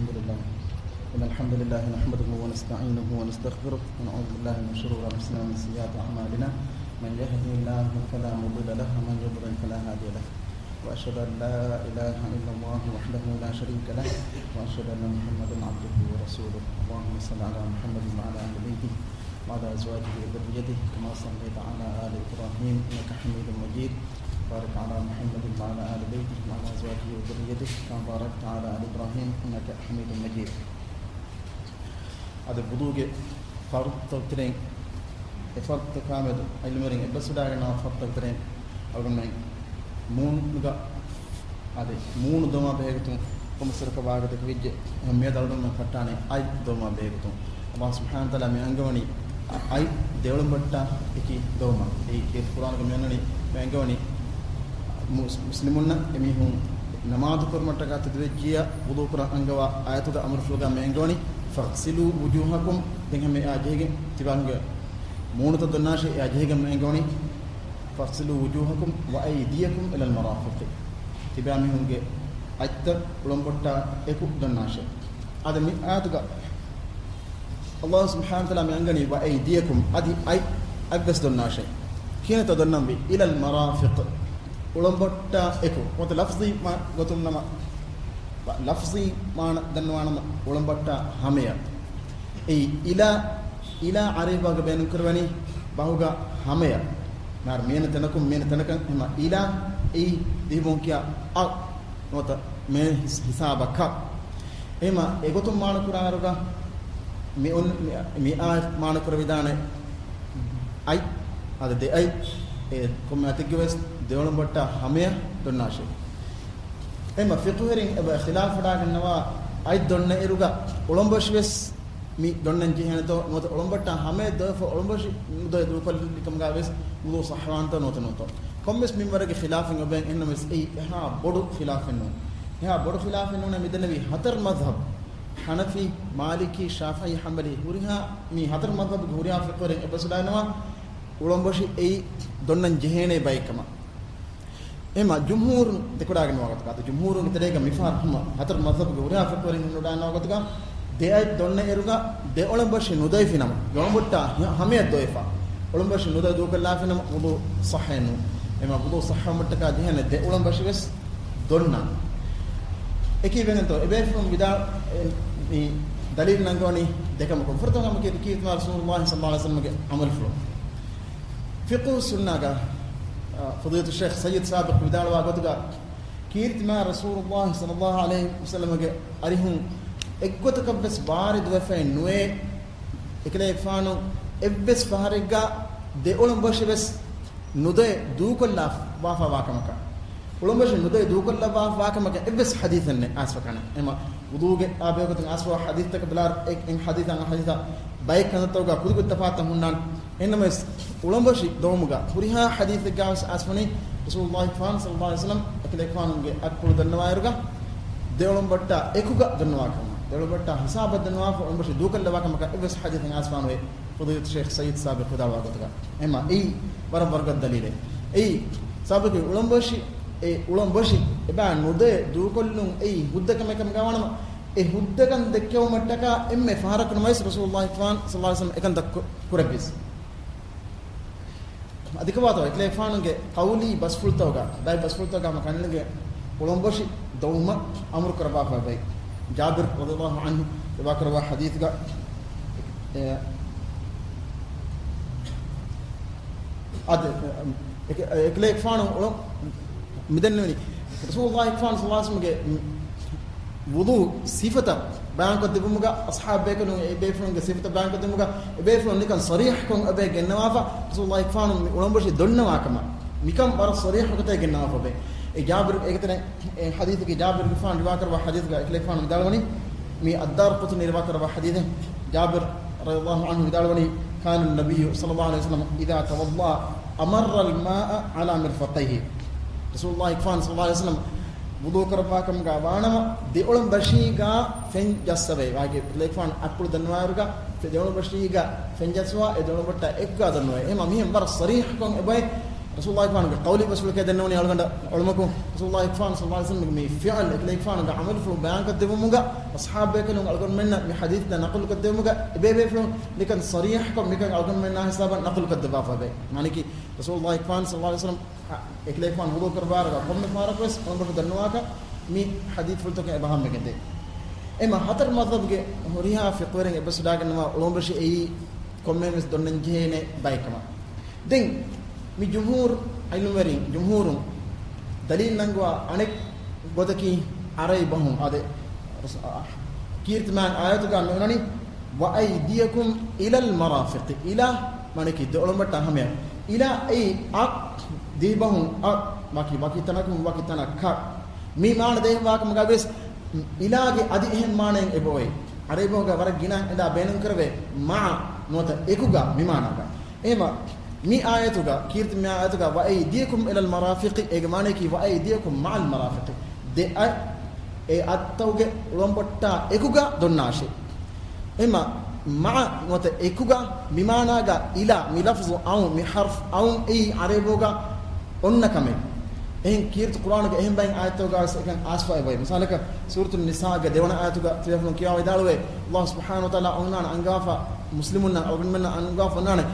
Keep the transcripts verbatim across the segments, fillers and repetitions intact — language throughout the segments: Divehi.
الحمد لله. إن الحمد لله نحمده ونستعينه ونستغفره، ونعوذ بالله من شرور أنفسنا ومن سيئات أعمالنا. من يهده الله فلا مضل له، ومن يضلل فلا هادي له. وأشهد أن لا إله إلا الله وحده لا شريك له، وأشهد أن محمدا عبده ورسوله. اللهم صل على محمد وعلى آل بيته وعلى أزواجه وذريته كما صليت على آل إبراهيم إنك حميد مجيد. بارك على محمد وعلى آل بيته وعلى أزواجه وذريته كما باركت على آل إبراهيم إنك حميد مجيد. އަދި ވުޟޫގެ ފަރުޟުތަކުގެ ތެރެއިން، އެ ފަރުޟުތަކާމެދު ޢިލްމުވެރިން އެއްބަސްވެވަޑައިގަންނަވާ ފަރުޟުތަކުގެ ތެރެއިން އަޅުގަނޑުމެން މޫނުގަ އަދި މޫނު ދޮވުމާ ބެހޭގޮތުން ކޮންމެސް ވަރަކަށް ވާހަކަދެއްކި ވެއްޖެ. އެހެން މިއަދު އަޅުގަނޑުމެން ފައްޓާނީ އަތް ދޮވުމާ ބެހޭގޮތުން. ﷲ ސުބްޙާނަހޫ ވަތަޢާލާ މި އަންގަވަނީ އަތް ދެއުޅުންބައްޓާ އެކި ދޮވުމަށް. އެއީ ކީރިތި ޤުރްއާނުގަ މި އޮންނަނީ މި އަންގަވަނީ މުސް-، މުސްލިމުންނަށް އެމީހުން ނަމާދު ކުރުމަށްޓަކާ ތެދުވެއްޖިއްޔާ ވުޟޫ ކުރަން އަންގަވާ އާޔަތުގެ އަމުރުފުޅުގަ މި އަންގަވަނީ، فاغسلوا وجوهكم، ދެން ހަމަ އެއާ ޖެހިގެން ތިބާގެ މޫނުތައް ދޮންނާށޭ. އެއާ ޖެހިގެން މި އަންގަވަނީ، فاغسلوا وجوهكم وأيديكم إلى المرافق. ތިބާމީހުންގެ އަތްތައް އުޅަނބޮއްޓާ އެކު ދޮންނާށޭ. އާދެ، މި އާޔަތުގަ ﷲ ސުބްޙާނަހޫ ވަތަޢާލާ މި އަންގަނީ وأيديكم، އަދި އަތް، އަތްވެސް ދޮންނާށޭ. ކިހިނެއްތޯ ދޮންނަންވީ؟ إلى المرافق، އުޅަނބޮއްޓާ އެކު. ނުވަތަ ލަފްޒީ މާ-، ގޮތުން ނަމަ، ލަފްޒީ މާނަ ދަންނަވާނަމަ، އުޅަނބޮއްޓާ ހަމަޔަށް. އެއީ އިލާ، އިލާ ޢަރަބި ބަހުގަ ބޭނުންކުރެވެނީ ބަހުގަ ހަމަޔަށް. މާރު މިއަންނަ ތަނަކުން މިއަންނަ ތަނަކަށް ހަމަ އިލާ، އެއީ ދިހަ ބޮން ކިޔާ އަ، ނުވަތަ މޭ ހިސް-، ހިސާބަކަށް. އެހެމަ އެގޮތުން މާނަކުރާއިރުގަ މި އޮން-، މި، މި އާޔަތު މާނަކުރެވިދާނެ އަތް، އަދި ދެ އަތް، އެ ކޮންމެ އަތެއްގެވެސް ދެއުޅަނބޮއްޓާ ހަމަޔަށް ދޮންނާށޭ. އެހެމަ ފިޤުހުވެރިން އެބަ ޚިލާފުވެވަޑައިގަންނަވާ އަތް ދޮންނައިރުގަ އުޅަނބޮށިވެސް މި ދޮންނަން ޖެހޭނެތޯ، ނުވަތަ އުޅަނބޮއްޓާ ހަމަޔަށް ދޮވެފަ އުޅަނބޮށި ނުދޮވެ ދޫކޮށްލިކަމުގަވެސް ވުޟޫ ޞައްޙަވާނެތޯ ނުވަތަ ނުވަތަ. ކޮންމެސް މިންވަރެއްގެ ޚިލާފެއް އޮބެން އެހެންނަމަވެސް އެއީ އެހާ ބޮޑު ޚިލާފެއް ނޫން. އެހާ ބޮޑު ޚިލާފެއް ނޫނޭ މިދެންނެވީ ހަތަރު މަޒްހަބް، ޙަނަފީ، މާލިކީ، ޝާފިޢީ، ޙަންބަލީ، ހުރިހާ މި ހަތަރު މަޒްހަބުގެ ހުރިހާ ފިޤުހުވެރިން އެއްބަސްވެވަޑައިގަންނަވާ އުޅަނބޮށި އެއީ ދޮންނަން ޖެހޭނޭ ބައެއް ކަމަށް. އެހެމަ ޖުމްހޫރުން ދެކެވަޑައިގަންނަވާ ގޮތަކަށް، އަދި ޖުމްހޫރުންގެ ތެރޭގަ މިފަހަރު ހަމަ ހަތަރު މަޒްހަބުގެ ހުރިހާ ފިޤުހުވެރިން ވަޑައިގަންނަވާ ގޮތަކަށް، ދެ އަތް ދޮންނައިރުގަ ދެ އުޅަނބޮށި ނުދޮވެފިނަމަ، ދެ އުޅަނބޮއްޓާ ހަ-، ހަމަޔަށް ދޮވެފަ، އުޅަނބޮށި ނުދޮވެ ދޫކޮށްލާފިނަމަ ވުޟޫ ޞައްޙައެއް ނޫން. އެހެމަ ވުޟޫ ޞައްޙަވުމަށްޓަކާ ޖެހޭނެ ދެ އުޅަނބޮށިވެސް ދޮންނަން. އެކީ ވެގެންތޯ، އެބޭފުޅުން ވިދާ-، އެ، މި ދަލީލު ނަންގަވަނީ ދެކަމަކުން. ފުރަތަމަ ކަމަކީ ކީރިތި މާތް ރަސޫލުﷲ ޞައްލަﷲު ޢަލައިހި ވަސައްލަމަގެ ޢަމަލުފުޅު. ފިޤުހު ސުންނާގަ، އަ، ފަޟީލަތު ޝޭޚް ސައްޔިދު ސާބިޤް ވިދާޅުވާ ގޮތުގަ، ކީރިތި މާތް ރަސޫލުﷲ ޞައްލަﷲު ޢަލައިހި ވަސައްލަމަގެ އަރިހުން އެއްގޮތަކަށްވެސް ވާރިދުވެފައެއް ނުވޭ، އެކަލޭގެފާނު އެއްވެސް ފަހަރެއްގަ ދެ އުޅަނބޮށިވެސް ނުދޮވެ ދޫކޮށްލާ ވާފާ ވާކަމަކަށް، އުޅަނބޮށި ނުދޮވެ ދޫކޮށްލައްވާ ވާކަމަކަށް އެއްވެސް ޙަދީޘެއް ނެތް އައިސްފަކަނެ. އެމަ ވުޟޫގެ އާބެހުގަތުން އައިސްފަ ޙަދީޘްތަކަށް ބަލާއިރު އެ-، އެ ޙަދީޘާ އަން ޙަދީޘާ ބައެއް ކަންތައްތަކުގަ ކުދިކުދި ތަފާތުތައް ހުންނާނެ. އެހެންނަމަވެސް އުޅަނބޮށި ދޮވުމުގަ ހުރިހާ ޙަދީޘެއްގަވެސް އައިސްފަނީ ރަސޫލުﷲ ފާން ޞައްލަﷲު ޢަލައިހި ވަސައްލަމް އެކަލޭގެފާނުގެ އަތްޕުޅު ދަންނަވާއިރުގަ ދެ އުޅަނބޮއްޓާ އެކުގަ ދަންނަވާ ކަމަށް، ދެ އުޅަނބޮއްޓާ ހިސާބަށް ދަންނަވާފަ އުޅަނބޮށި ދޫކޮށްލައްވާ ކަމަކަށް އެއްވެސް ޙަދީޘެއް އައިސްފާނުވޭ. ފަޟީލަތު ޝޭޚް ސައްޔިދު ސާބިޤް ވިދާޅުވާ ގޮތުގަ. އެމަ އެއީ ވަރަށް ވަރުގަދަ ދަލީލެއް. އެއީ ސާބިޤު އުޅަނބޮށި، އެ އުޅަނބޮށި އެބާ ނުދޮވެ ދޫކޮށްލުން އެއީ ހުއްދަ ކަމެއް ކަމުގަ ވާނަމަ، އެ ހުއްދަކަން ދެއްކެވުމަށްޓަކާ އެންމެ ފަހަރަކު ނަމަވެސް ރަސޫލުﷲ ފާން ޞައްލަﷲު ޢަލައިހި ވަސައްލަމް އެކަންތައް ކު-، ކުރެއްވިސް. އަދި ކަމާތޯ އެކަލޭގެފާނުގެ ޤައުލީ ބަސްފުޅުތަކުގަ، ބައެއް ބަސްފުޅުތަކުގަ ހަމަ ކަންނޭނގެ އުޅަނބޮށި ދޮވުމަށް އަމުރު ކުރައްވާފަ ބައި. ޖާބިރު ރަޟިޔަﷲު ޢަންހު ރިވާކުރައްވާ ޙަދީޘްގަ، އެ، އަދި، އެ، އެކަ-، އެކަލޭގެފާނު އުޅަ-، މިދެންނެވިނީ ރަސޫލުﷲ ފާން ޞައްލަﷲު ޢަލައިހި ވަސައްލަމްގެ ވުޟޫ ސިފަތައް ބަޔާންކޮށްދެއްވުމުގަ، އަޞްޙާބު ބޭކަލުން އެ ބޭފުޅުންގެ ސިފަތައް ބަޔާންކޮށްދެއްވުމުގަ، އެ ބޭފުޅުން ނިކަން ޞަރީޙަކޮށް އެބައި ގެންނަވާފަ، ރަސޫލުﷲ ފާނު މި އުޅަނބޮށި ދޮންނަވާ ކަމަށް މިކަން ވަރަށް ޞަރީޙު ގޮތަށް ގެންނަވާފަ އެބައި. އެ ޖާބިރު އޭގެތެރެ، އެ ޙަދީޘަކީ ޖާބިރުގެފާނު ރިވާކުރައްވާ ޙަދީޘްގަ އެކަލޭގެފާނު ވިދާޅުވަނީ، މި އައްދާރަޤުޠުނީ ރިވާކުރައްވާ ޙަދީޘެއް، ޖާބިރު ރަޟިޔަﷲު ޢަންހު ވިދާޅުވަނީ، كان النبي صلى الله عليه وسلم إذا توضأ أمر الماء على مرفقيه. ރަސޫލުﷲ ފާން ޞައްލަﷲު ޢަލައިހި ވަސައްލަމް ވުޟޫ ކުރައްވާ ކަމުގަ ވާނަމަ، ދެއުޅަނބޮށީގަ ފެން ޖައްސަވައި. ވާގެ އެކަލޭގެފާނު އަތްޕުޅު ދަންނަވާއިރުގަ، ދެއުޅަނބޮށީގަ ފެން ޖައްސަވާ، އެ ދެއުޅަނބޮއްޓާ އެކުގަ ދަންނަވައި. އެހެމަ މިހެން ވަރަށް ޞަރީޙަކޮށް އެބައި. ރަސޫލުﷲ ފާނުގެ ޤައުލީ ބަސްފުޅު ކައި ދެންނެވުނީ އަޅުގަނޑަށް އޮޅުމަކު، ރަސޫލުﷲ ފާނު ޞައްލަﷲ ޢަލައިހި ވަސައްލަމްގެ މި ފިޢުލް، އެކަލޭގެފާނުގެ ޢަމަލުފުޅު ބަޔާންކޮށްދެއްވުމުގަ، އަޞްޙާބުބޭކަލުން އަޅުގަނޑުމެންނަށް މި ޙަދީޘްތައް ނަޤުލުކޮށްދެއްވުމުގަ، އެބޭބޭފުޅުން މިކަން ޞަރީޙްކޮށް، މިކަން އަޅުގަނޑުމެންނާ ހިސާބަށް ނަޤުލުކޮށްދެއްވާފައިވޭ. މާނައަކީ، ރަސޫލުﷲ ފާނު ޞައްލަﷲ ޢަލައިހި ވަސައްލަމް، އެކަލޭގެފާނު ވުޟޫ ކުރައްވާއިރުގަ ކޮންމެ ފަހަރަކުވެސް އަޅުގަނޑު ދަންނަވާކަށް މި ޙަދީޘްފުޅުތަކުން އެބަ ހަމައެނގެންދޭ. އެމަ ހަތަރު މަޛްހަބުގެ ހުރިހާ ފިޤުހުވެރިން އެއްބަސްވެވަޑައިގަންނަވާ އުޅުންބެށި އެއީ ކޮންމެހެންވެސް ދޮންނަންޖެހޭނެ ބައެއްކަމަށް. ދެން މި ޖުމްހޫރު ޢިލްމުވެރިން، ޖުމްހޫރުން ދަލީލު ނަންގަވާ އަނެއް ގޮތަކީ ޢަރަބި ބަހުން އާދެ، ކީރިތި މާތް އާޔަތުގަ މި އޮންނަނީ، "وأيديكم إلى المرافق." އިލާ މާނައަކީ ދެ އޮޅުންބައްޓާ ހަމަޔަށް. އިލާ އެއީ އަ، ދިވެހި ބަހުން އަ، ވަކި، ވަކި ތަނަކުން ވަކި ތަނަކަށް. މި މާނަ ދޭހަވާކަމުގަވެސް އިލާގެ އަދި އެހެން މާނައެއް އެބައޮތް. ޢަރަބި ބަހުގަ ވަރަށް ގިނަ އެނދާ ބޭނުންކުރެވޭ މަޢަ ނުވަތަ އެކުގަ މި މާނާގަ. އެހެމަ މި އާޔަތުގަ، ކީރިތި މި އާޔަތުގަ، "وأيديكم إلى المرافق" އޭގެ މާނައަކީ "وأيديكم مع المرافق." ދެ އަތް އެ އަތްތަކުގެ އުޅުންބައްޓާ އެކުގަ ދޮންނާށޭ. އެހެމަ މަޢަ ނުވަތަ އެކުގަ މި މާނާގަ އިލާ، މި ލަފްޒު އައު، މި ޙަރްފު އައު އެއީ ޢަރަބި ބަހުގަ އޮންނަ ކަމެއް. އެހެން ކީރިތި ޤުރްއާނުގެ އެހެން ބައެއް އާޔަތްތަކުގަވެސް އެކަން އައިސްފަ އެބައޮތް. މިސާލަކަށް ސޫރަތުއް ނިސާގެ ދެވަނަ އާޔަތުގަ ތިބޭފުޅުން ކިޔަވާ ވިދާޅުވޭ، ﷲ ސުބްޙާނަހޫ ވަތަޢާލާ އޮންނާނެ އަންގާފަ މުސްލިމުންނަށް އަޅުގަނޑުމެންނަށް އަންގާފަ އޮންނާނެ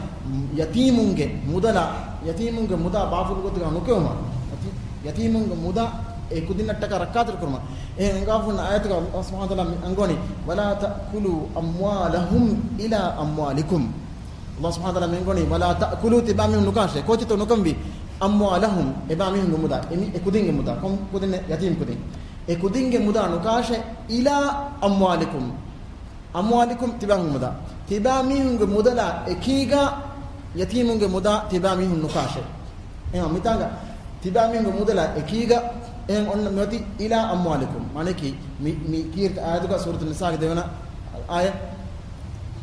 ޔަތީމުންގެ މުދަލާ، ޔަތީމުންގެ މުދާ ބާޠިލު ގޮތުގަ ނުކެއުމަށް. ޔަތީ-، ޔަތީމުންގެ މުދާ އެ ކުދިންނަށްޓަކާ ރައްކާތެރި ކުރުމަށް. އެހެން އަންގާފަ އޮންނަ އާޔަތުގަ ﷲ ސުބްޙާނަހޫ ވަތަޢާލާ މި އަންގަވަނީ، "ولا تأكلوا أموالهم إلى أموالكم." ﷲ ސުބްޙާނަހޫ ވަތަޢާލާ މި އަންގަވަނީ، "ولا تأكلوا" ތިބާމީހުން ނުކާށޭ. ކޯޗެއްތޯ ނުކަންވީ؟ "أموالهم" އެބާމީހުންގެ މުދާ. އެ މި-، އެ ކުދިންގެ މުދާ. ކޮން ކުދިން؟ ޔަތީމް ކުދިން. އެ ކުދިންގެ މުދާ ނުކާށޭ. "إلى أموالكم." "أموالكم" ތިބާމީހުންގެ މުދާ. ތިބާމީހުންގެ މުދަލާ އެކީގަ ޔަތީމުންގެ މުދާ ތިބާމީހުން ނުކާށޭ. އެހެން މިތާނގަ ތިބާމީހުންގެ މުދަލާ އެކީގަ އެހެން އޮންނަ މިއޮތީ "إلى أموالكم." މާނައަކީ މި، މި ކީރިތި އާޔަތުގަ ސޫރަތު ނިސާގެ ދެވަނަ އާޔަތް.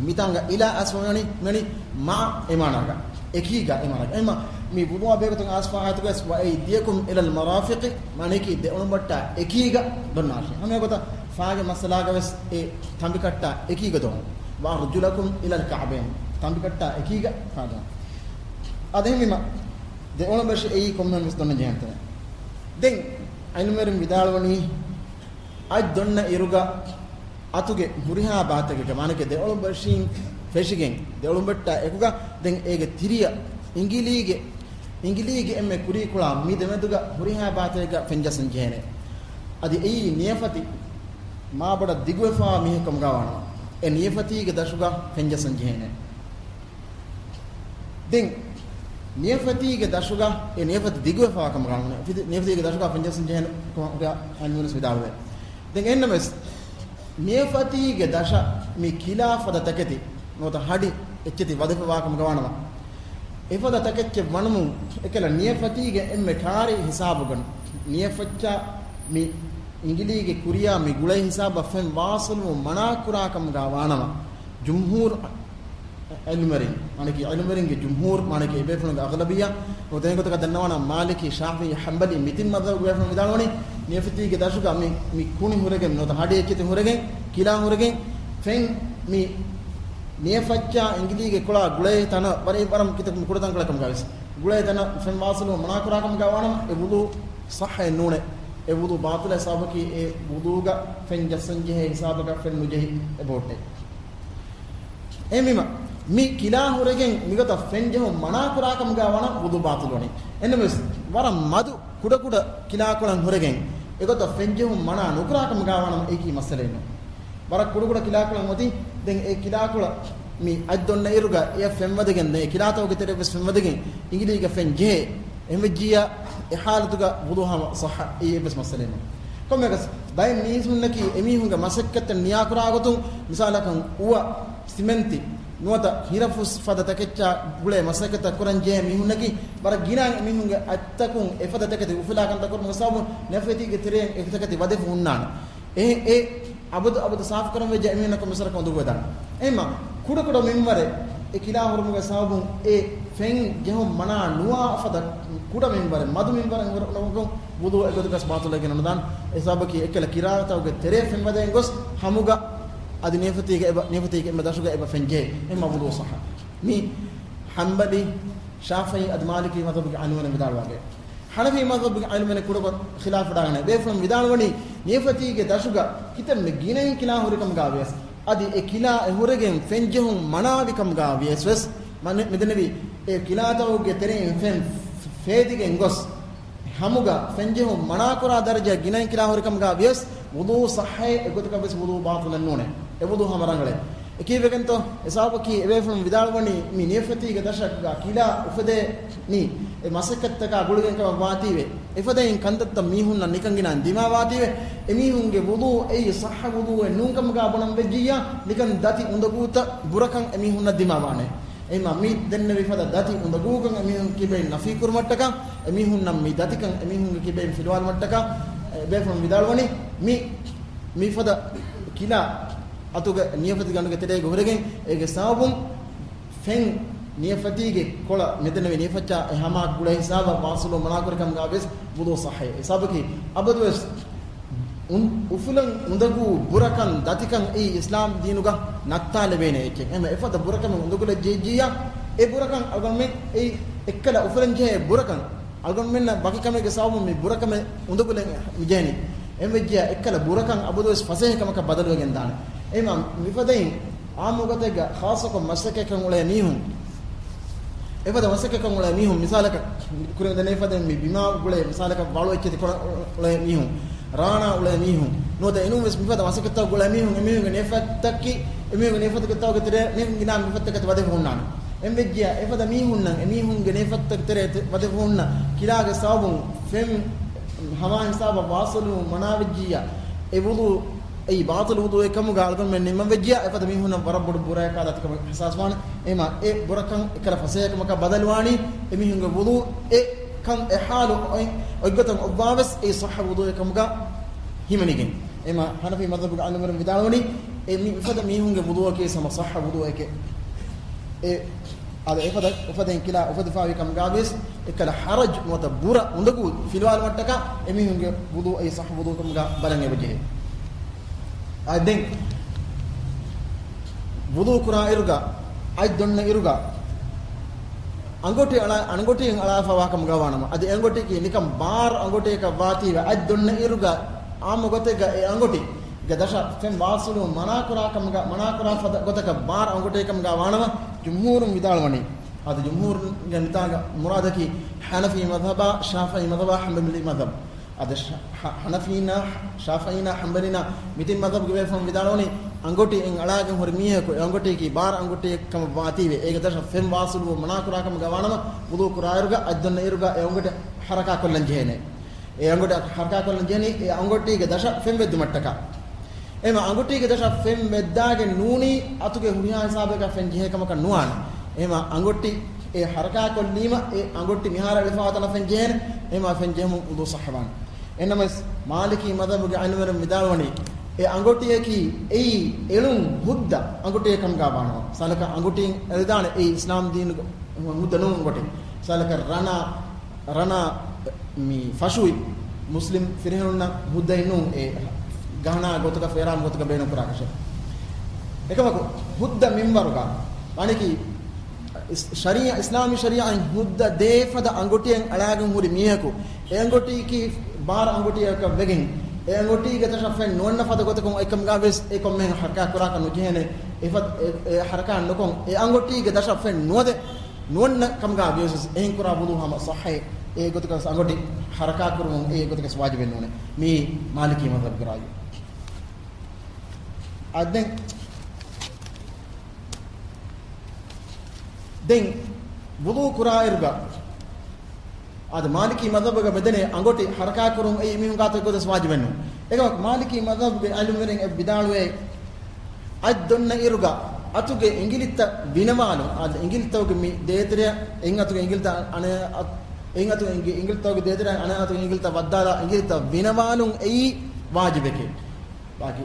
މިތާނގަ "إلى" އައިސްފަ މިއޮންނަނީ މިއޮންނަނީ މަޢަ އެ މާނާގަ. އެކީގަ އެ މާނާގަ. އެހެން މި ވުޟޫއާ ބެހޭގޮތުން އައިސްފަ އާޔަތުގަވެސް "وأيديكم إلى المرافق" މާނައަކީ ދެ އޮޅުންބައްޓާ އެކީގަ ދޮންނާށޭ. ހަމައެގޮތަށް ފާގެ މައްސަލާގަވެސް އެ ތަނބިކައްޓާ އެކީގަ ދޮން. "وأرجلكم إلى الكعبين." ތަނބިކައްޓާ އެކީގަ ފާދޮން. އަދި އެހެންވީމަ ދެ އޮޅުންބެށި އެއީ ކޮންމެހެން ވެސް ދޮންނަން ޖެހޭނެ ތަނެއް. ދެން ޢިލްމުވެރިން ވިދާޅުވަނީ، އަތް ދޮންނަ އިރުގަ އަތުގެ ހުރިހާ ބާތަކެއްގަ، މާނައަކީ ދެ އޮޅުންބެށީން ފެށިގެން، ދެ އޮޅުންބައްޓާ އެކުގަ ދެން އޭގެ ތިރިއަށް އިނގިލީގެ، އިނގިލީގެ އެންމެ ކުރީކޮޅާ މި ދެމެދުގަ ހުރިހާ ބާތަކެއްގަ ފެންޖައްސަން ޖެހޭނެ. އަދި އެއީ ނިޔަފަތި މާބޮޑަށް ދިގުވެފަވާ މީހެއްކަމުގަ ވާނަމަ، އެ ނިޔަފަތީގެ ދަށުގަ ފެންޖައްސަން ޖެހޭނެ. ދެން ނިޔަފަތީގެ ދަށުގަ، އެ ނިޔަފަތި ދިގުވެފަވާ ކަމުގަ ނުވޭ. ނިޔަފަތީގެ ދަށުގަ ފެންޖައްސަން ޖެހޭނެ ކަމުގަ ޢިލްމުވެރިން ވިދާޅުވޭ. ދެން އެހެންނަމަވެސް، ނިޔަފަތީގެ ދަށަށް މި ކިލާ ފަދަ ތަކެތި ނުވަތަ ހަޑި އެއްޗެތި ވަދެފަވާ ކަމުގަ ވާނަމަ، އެފަދަ ތަކެއްޗެއް ވަނުމުން އެކަލަ ނިޔަފަތީގެ އެންމެ ކާރި ހިސާބުގަ ނިޔަފަތްޗާ މި އިނގިލީގެ ކުރިޔާ މި ގުޅޭ ހިސާބަށް ފެން ވާސިލުވުން މަނާކުރާ ކަމުގަ ވާނަމަ، ޖުމްހޫރު ޢިލްމުވެރިން، މާނައަކީ ޢިލްމުވެރިންގެ ޖުމްހޫރު، މާނައަކީ އެބޭފުޅުންގެ އަޣްލަބިއްޔާ، ނުވަތަ އެގޮތަކަށް ދަންނަވާނަމަ މާލިކީ، ޝާފިޢީ، ޙަންބަލީ، މި ތިން މަޛްހަބުގެ ބޭފުޅުން ވިދާޅުވަނީ، ނިޔަފަތީގެ ދަށުގަ މި، މި ކުނި ހުރެގެން، ނުވަތަ ހަޑި އެއްޗެތި ހުރެގެން، ކިލާ ހުރެގެން، ފެން މި ނިޔަފައްޗާ އިނގިލީގެ ކޮޅާ ގުޅޭ ތަނަށް ވަރަށް ވަރަށް ކިތަކުން ކުޑަ ތަންކޮޅެއް ކަމުގަވެސް، ގުޅޭ ތަނަށް ފެން ވާސިލުވުން މަނާކުރާ ކަމުގަ ވާނަމަ، އެ ވުޟޫ ޞައްޙައެއް ނޫނޭ. އެ ވުޟޫ ބާޠިލޭ. ސަބަބަކީ އެ ވުޟޫގަ ފެން ޖައްސަން ޖެހޭ ހިސާބަކަށް ފެން ނުޖެހި އެބަހުއްޓޭ. އެހެންވީމަ، މި ކިލާ ހުރެގެން މިގޮތަށް ފެން ޖެހުން މަނާކުރާ ކަމުގަ ވާނަމަ ވުޟޫ ބާޠިލުވަނީ. އެހެންނަމަވެސް، ވަރަށް މަދު ކުޑަކުޑަ ކިލާކޮޅަށް ހުރެގެން އެގޮތަށް ފެން ޖެހުން މަނާ ނުކުރާ ކަމުގަ ވާނަމަ އެއީކީ މައްސަލައެއް ނޫން. ވަރަށް ކުޑަކުޑަ ކިލާކޮޅަށް އޮތީ، ދެން އެ ކިލާކޮޅަށް މި އަތް ދޮންނަ އިރުގަ އެއަށް ފެންވަދެގެން، ދެން އެ ކިލާތަކުގެ ތެރެއަށް ވެސް ފެންވަދެގެން އިނގިލީގަ ފެން ޖެހޭ. އެހެންވެއްޖިއްޔާ އެ ޙާލަތުގަ ވުޟޫ ހަމަ ޞައްޙަ. އެއީ އެއްވެސް މައްސަލައެއް ނޫން. ކޮންމެއަކަސް ބައެއް މީސްމުންނަކީ އެމީހުންގެ މަސައްކަތްތައް ނިޔާކުރާ ގޮތުން، މިސާލަކަށް އުވަ، ސިމެންތި ނުވަތަ ހިރަފުސް ފަދަ ތަކެއްޗާ ގުޅޭ މަސައްކަތްތައް ކުރަން ޖެހޭ މީހުންނަކީ ވަރަށް ގިނަ އެމީހުންގެ އަތްތަކުން އެފަދަ ތަކެތި އުފުލާ ކަންތައް ކުރުމުގެ ސަބަބުން ނިޔަފަތީގެ ތެރެއިން އެ ތަކެތި ވަދެފަ ހުންނާނެ. އެ، އެ އަބަދު އަބަދު ސާފުކުރަން ވެއްޖެ އެމީހުންނަކަށް މިސަރަކަށް އުނދަގޫވެދާނެ. އެހެންމަ ކުޑަކުޑަ މިންވަރެއް އެ ކިލާ ހުރުމުގެ ސަބަބުން އެ ފެން ޖެހުން މަނާ ނުވާ ފަދަ ކުޑަ މިންވަރެއް، މަދު މިންވަރެއް ހުރެ ނަމަކުން ވުޟޫ އެގޮތަކަސް ބާޠިލުވެގެން ނުދާނެ. އެ ސަބަބަކީ އެކަލަ ކިރާރުތަކުގެ ތެރޭ ފެންވަދެގެން ގޮސް ހަމުގަ އަދި ނިޔަފަތީގެ އެބަ، ނިޔަފަތީގެ އެންމެ ދަށުގަ އެބަ ފެން ޖެހޭ. އެހެންމަ ވުޟޫ ޞައްޙަ. މި ޙަންބަލީ ޝާފިޢީ އަދި މާލިކީ މަޛްހަބުގެ ޢާލިމުން ވިދާޅުވާގެ، ޙަނަފީ މަޛްހަބުގެ ޢާލިމުން ކުޑަކޮށް ޚިލާފު ވެޑާގަނެ. ބޭފުޅުން ވިދާޅުވަނީ، ނިޔަފަތީގެ ދަށުގަ ކިތަންމެ ގިނައިން ކިލާ ހުރިކަމުގަ ވިޔަސް، އަދި އެ ކިލާ އެ ހުރެގެން ފެންޖެހުން މަނާވި ކަމުގަ ވިޔަސް ވެސް، މަ-، މިދެންނެވި އެ ކިލާތަކުގެ ތެރެއިން ފެން ފޭދިގެން ގޮސް، ހަމުގަ ފެންޖެހުން މަނާކުރާ ދަރަޖަ ގިނައިން ކިލާ ހުރިކަމުގަ ވިޔަސް، ވުޟޫ ޞައްޙައޭ، އެގޮތަކަށް ވެސް ވުޟޫ ބާޠިލެއް ނޫނޭ. އެ ވުޟޫ ހަމަ ރަނގަޅޭ. އެކީ ވެގެންތޯ، އެ ސަބަބަކީ އެބޭފުޅުން ވިދާޅުވަނީ، މި ނިޔަފަތީގެ ދަށަށްގަ ކިލާ އުފެދޭނީ އެ މަސައްކަތްތަކާ ގުޅިގެން ކަމަށް ވާތީވެ، އެފަދައިން ކަންތައްތައް މީހުންނަށް ނިކަން ގިނައިން ދިމާވާތީވެ، އެމީހުންގެ ވުޟޫ އެއީ ޞައްޙަ ވުޟޫއެއް ނޫންކަމުގަ ބުނަން ވެއްޖިއްޔާ، ނިކަން ދަތި އުނދަގޫތައް ބުރަކަން އެމީހުންނަށް ދިމާވާނެ. އެހެންމަ މި ދެންނެވި ފަދަ ދަތި އުނދަގޫކަން އެމީހުން ކިބައިން ނަފީކުރުމަށްޓަކާ، އެމީހުންނަށް މި ދަތިކަން އެމީހުންގެ ކިބައިން ފިލުވާލުމަށްޓަކާ، އެ ބޭފުޅުން ވިދާޅުވަނީ، މި، މި ފަދަ ކިލާ އަތުގަ ނިޔަފަތި ގަނޑުގެ ތެރޭގަ ހުރެގެން، އޭގެ ސަބަބުން ފެން ނިޔަފަތީގެ ކޮޅަށް މިދެންނެވި ނިޔަފަތްޗާ އެ ހަމައަށް ގުޅޭ ހިސާބަށް ވާސުލު މަނާކުރި ކަމުގަ ވެސް ވުޟޫ ޞައްޙަ. އެ ސަބަބަކީ އަބަދުވެސް އުން-، އުފުލަން އުނދަގޫ ބުރަކަން ދަތިކަން އެއީ އިސްލާމް ދީނުގަ ނައްތާލެވޭނެ އެއްޗެއް. އެހެން އެފަދަ ބުރަކަމެއް އުނދަގުލައްޖެއްޖިއްޔާ، އެ ބުރަކަން އަޅުގަނޑުމެން އެއީ އެއްކަލަ އުފުލަން ޖެހޭ ބުރަކަން އަޅުގަނޑުމެންނަށް ވަކި ކަމެއްގެ ސަބަބުން މި ބުރަކަމެއް އުނދަގުލެއް މިޖެހެނީ. އެހެން ވެއްޖިއްޔާ އެއްކަލަ ބުރަކަން އަބަދުވެސް ފަސޭހަކަމަކަށް ބަދަލުވެގެން ދާނެ. އެހެންމަ މިފަދައިން އާއްމު ގޮތެއްގަ ޚާއްޞަކޮށް މަސައްކަތްކަން އުޅޭ މީހުން، އެފަދަ މަސައްކަތްކަން އުޅޭ މީހުން، މިސާލަކަށް ކުރިން ދެން އެފަދަ މި ބިމާ ގުޅޭ މިސާލަކަށް ވަޅު އެއްޗެތި ކޮޅަށް އުޅޭ މީހުން، ރާނާ އުޅޭ މީހުން، ނުވަތަ އެނޫން ވެސް މިފަދަ މަސައްކަތްތައް ގުޅޭ މީހުން، އެމީހުންގެ ނިޔަފަތްތަކީ، އެމީހުންގެ ނިޔަފަތުގެ ތައުގެ ތެރޭ ނިޔަފަތް ގިނަ ނިޔަފަތްތަކެތި ވަދެފަ ހުންނާނެ. އެހެން ވެއްޖިއްޔާ، އެފަދަ މީހުންނަށް އެމީހުންގެ ނިޔަފަތްތަކެ ތެރޭ ތެ-، ވަދެފަ ހުންނަ ކިލާގެ ސަބަބުން ފެން ހަމާ ހިސާބަށް ވާސިލުވުން މަނާވެއްޖިއްޔާ، އެ ވުޟޫ އެއީ ބާޠިލު ވުޟޫއެއް ކަމުގަ އަޅުގަނޑުމެން ނިންމަން ވެއްޖިއްޔާ، އެފަދަ މީހުންނަށް ވަރަށް ބޮޑު ބުރައެއް ކާދަތިކަމަށް އިޙްސާސްވާނެ. އެހެންމަ އެ ބުރަކަން އެއްކަލަ ފަސޭހަކަމަކަށް ބަދަލުވާނީ، އެމީހުންގެ ވުޟޫ އެ ކަން އެ ޙާލު އޮތް-، އޮތްގޮތަށް އޮއްވާވެސް އެއީ ޞައްޙަ ވުޟޫއެއް ކަމުގަ ހިމެނިގެން. އެހެންމަ ޙަނަފީ މަޛްހަބުގެ ޢާލިމުވެރިން ވިދާޅުވަނީ، އެ މި-، މިފަދަ މީހުންގެ ވުޟޫއަކީ ހަމަ ޞައްޙަ ވުޟޫއެކޭ. އެ އަދި އެފަދަ-، އެފަދައިން ކިލާ އުފެދިފައިވި ކަމުގަވިޔަސް، އެއްކަލަ ޙަރަޖް ނުވަތަ ބުރަ އުނދަގޫ ފިލުވާލުމަށްޓަކާ އެމީހުންގެ ވުޟޫ އެއީ ޞައްޙަ ވުޟޫ ކަމުގަ ބަލަން އެބަޖެހޭ. އަދި ދެން ވުޟޫ ކުރާ އިރުގަ، އަތް ދޮންނަ އިރުގަ، އަނގޮޓި އަޅާ-، އަނގޮޓިއިން އަޅާފަވާ ކަމުގަ ވާނަމަ، އަދި އެ އަނގޮޓިއަކީ ނިކަން ބާރު އަނގޮޓިއަކަށް ވާތީވެ، އަތް ދޮންނަ އިރުގަ އާއްމު ގޮތެއްގަ އެ އަނގޮޓި ގެ ދަށަށް ފެން ވާސިލު މަނާކުރާ ކަމުގަ، މަނާކުރާ ފަދަ ގޮތަކަށް ބާރަ އަނގޮޓޭ ކަމުގަ ވާނަމަ، ޖުމްހޫރުން ވިދާޅުވަނީ. އަދި ޖުމްހޫރުންގެ މިތާގަ މުރާދަކީ ޙަނަފީ މަޛްހަބާ، ޝާފިޢީ މަޛްހަބާ، ޙަންބަލީ މަޛްހަބް. އަދި ޝަ-، ޙަ-، ޙަނަފީންނާ، ޝާފިޢީންނާ، ޙަންބަލީންނާ މި ތިން މަޛްހަބުގެ ބޭފުޅުން ވިދާޅުވަނީ، އަނގޮޓި އެއް އަޅާގެން ހުރި މީހަކު އެ އަނގޮޓިއަކީ ބާރަ އަނގޮޓިއެއް ކަމަށް ވާތީވެ، އޭގެ ދަށަށް ފެން ވާސިލުވުން މަނާކުރާ ކަމުގަ ވާނަމަ، ވުޟޫ ކުރާއިރުގަ އަތް ދޮންނަ އިރުގަ އެ އަނގޮޓި ޙަރަކާތްކޮށްލަން ޖެހޭނެ. އެ އަނގޮޓި ޙަރަކާތްކޮށްލަން ޖެހެނީ އެ އަނގޮޓީގެ ދަށަށް ފެން ވެއްދުމަށްޓަކާ. އެހެންމަ އަނގޮޓީގެ ދަށަށް ފެން ވެއްދާގެން ނޫނީ އަތުގެ ހުރިހާ ހިސާބެއްގަ ފެން ޖެހޭ ކަމަކަށް ނުވާނެ. އެހެންމަ އަނގޮޓި އެ ޙަރަކާތްކޮށްލީމަ އެ އަނގޮޓި މިހާރު އެޅިފަވާ ތަނަށް ފެން ޖެހޭނެ. އެހެންމަ ފެން ޖެހުމުން ވުޟޫ ޞައްޙަވާނެ. އެހެންނަމަވެސް މާލިކީ މަޛްހަބުގެ ޢާލިމުވެރިން ވިދާޅުވަނީ، އެ އަނގޮޓިއަކީ އެއީ އެޅުން ހުއްދަ އަނގޮޓިއެއް ކަމުގަ ވާނަމަ. މިސާލަކަށް އަނގޮޓިއިން އެޅިދާނެ އެއީ އިސްލާމް ދީނުގެ ހުއްދަ ނޫން އަނގޮޓި. މިސާލަކަށް ރަނާ ރަނާ މި ފަށުއި މުސްލިމް ފިރިހެނުންނަށް ހުއްދައެއް ނޫން، އެ ގަހަނާ ގޮތުގަ ފޭރާން ގޮތުގަ ބޭނުން ކުރާކަށެއް. އެކަމަކު ހުއްދަ މިންވަރުގަ، ވާނެކީ އިސް-، ޝަރީޢަ، އިސްލާމީ ޝަރީޢައިން ހުއްދަ ދޭ ފަދަ އަނގޮޓިއެއް އަޅާގެން ހުރި މީހަކު، އެ އަނގޮޓީކީ ބާރަ އަނގޮޓިއަކަށް ވެގެން، އެ އަނގޮޓީގެ ދަށަށް ފެން ނުވަންނަ ފަދަ ގޮތަކުން އޮތްކަމުގަ ވެސް އެ ކޮންމެހެން ޙަރަކާތް ކުރާކަށް ނުޖެހޭނެ. އެ ފަދަ، އެ، އެ ޙަރަކާތް ނުކޮށް، އެ އަނގޮޓީގެ ދަށަށް ފެން ނުވަދެ، ނުވަންނަ ކަމުގަ ވިޔަސް އެހެން ކުރާ ވުޟޫ ހަމަ ޞައްޙައޭ. އެ ގޮތަކަށް ވެސް އަނގޮޓި ޙަރަކާތް ކުރުމުން އެ ގޮތަކަށް ވެސް ވާޖިބެއް ނޫނޭ. މީ މާލިކީ މަޛްހަބުގެ ރާއި. އަދި ދެން، ދެން ވުޟޫ ކުރާއިރުގަ އަދި މާލިކީ މަޛްހަބުގަ މިދެނޭ އަނގޮޓި ޙަރަކާތް ކުރުން އެއީ މީހުން ގާތަށް ގޮތަސް ވާޖިބެއް ނޫން. އެކަމަކު މާލިކީ މަޛްހަބުގެ ޢާލިމުވެރިން އެ ވިދާޅުވޭ، އަތް ދޮންނަ އިރުގަ އަތުގެ އިނގިލިތައް ވިނަވާލުން، އަދި އިނގިލިތަކުގެ މި ދޭތެރެއަށް، އެއް އަތުގެ އިނގިލިތައް އަނެއް އަތު، އެއް އަތުގެ އިނގި-، އިނގިލިތަކުގެ ދޭތެރެއަށް އަނެއް އަތުގެ އިނގިލިތައް ވައްދާލާ އިނގިލިތައް ވިނަވާލުން އެއީ ވާޖިބެކޭ. ބާކީ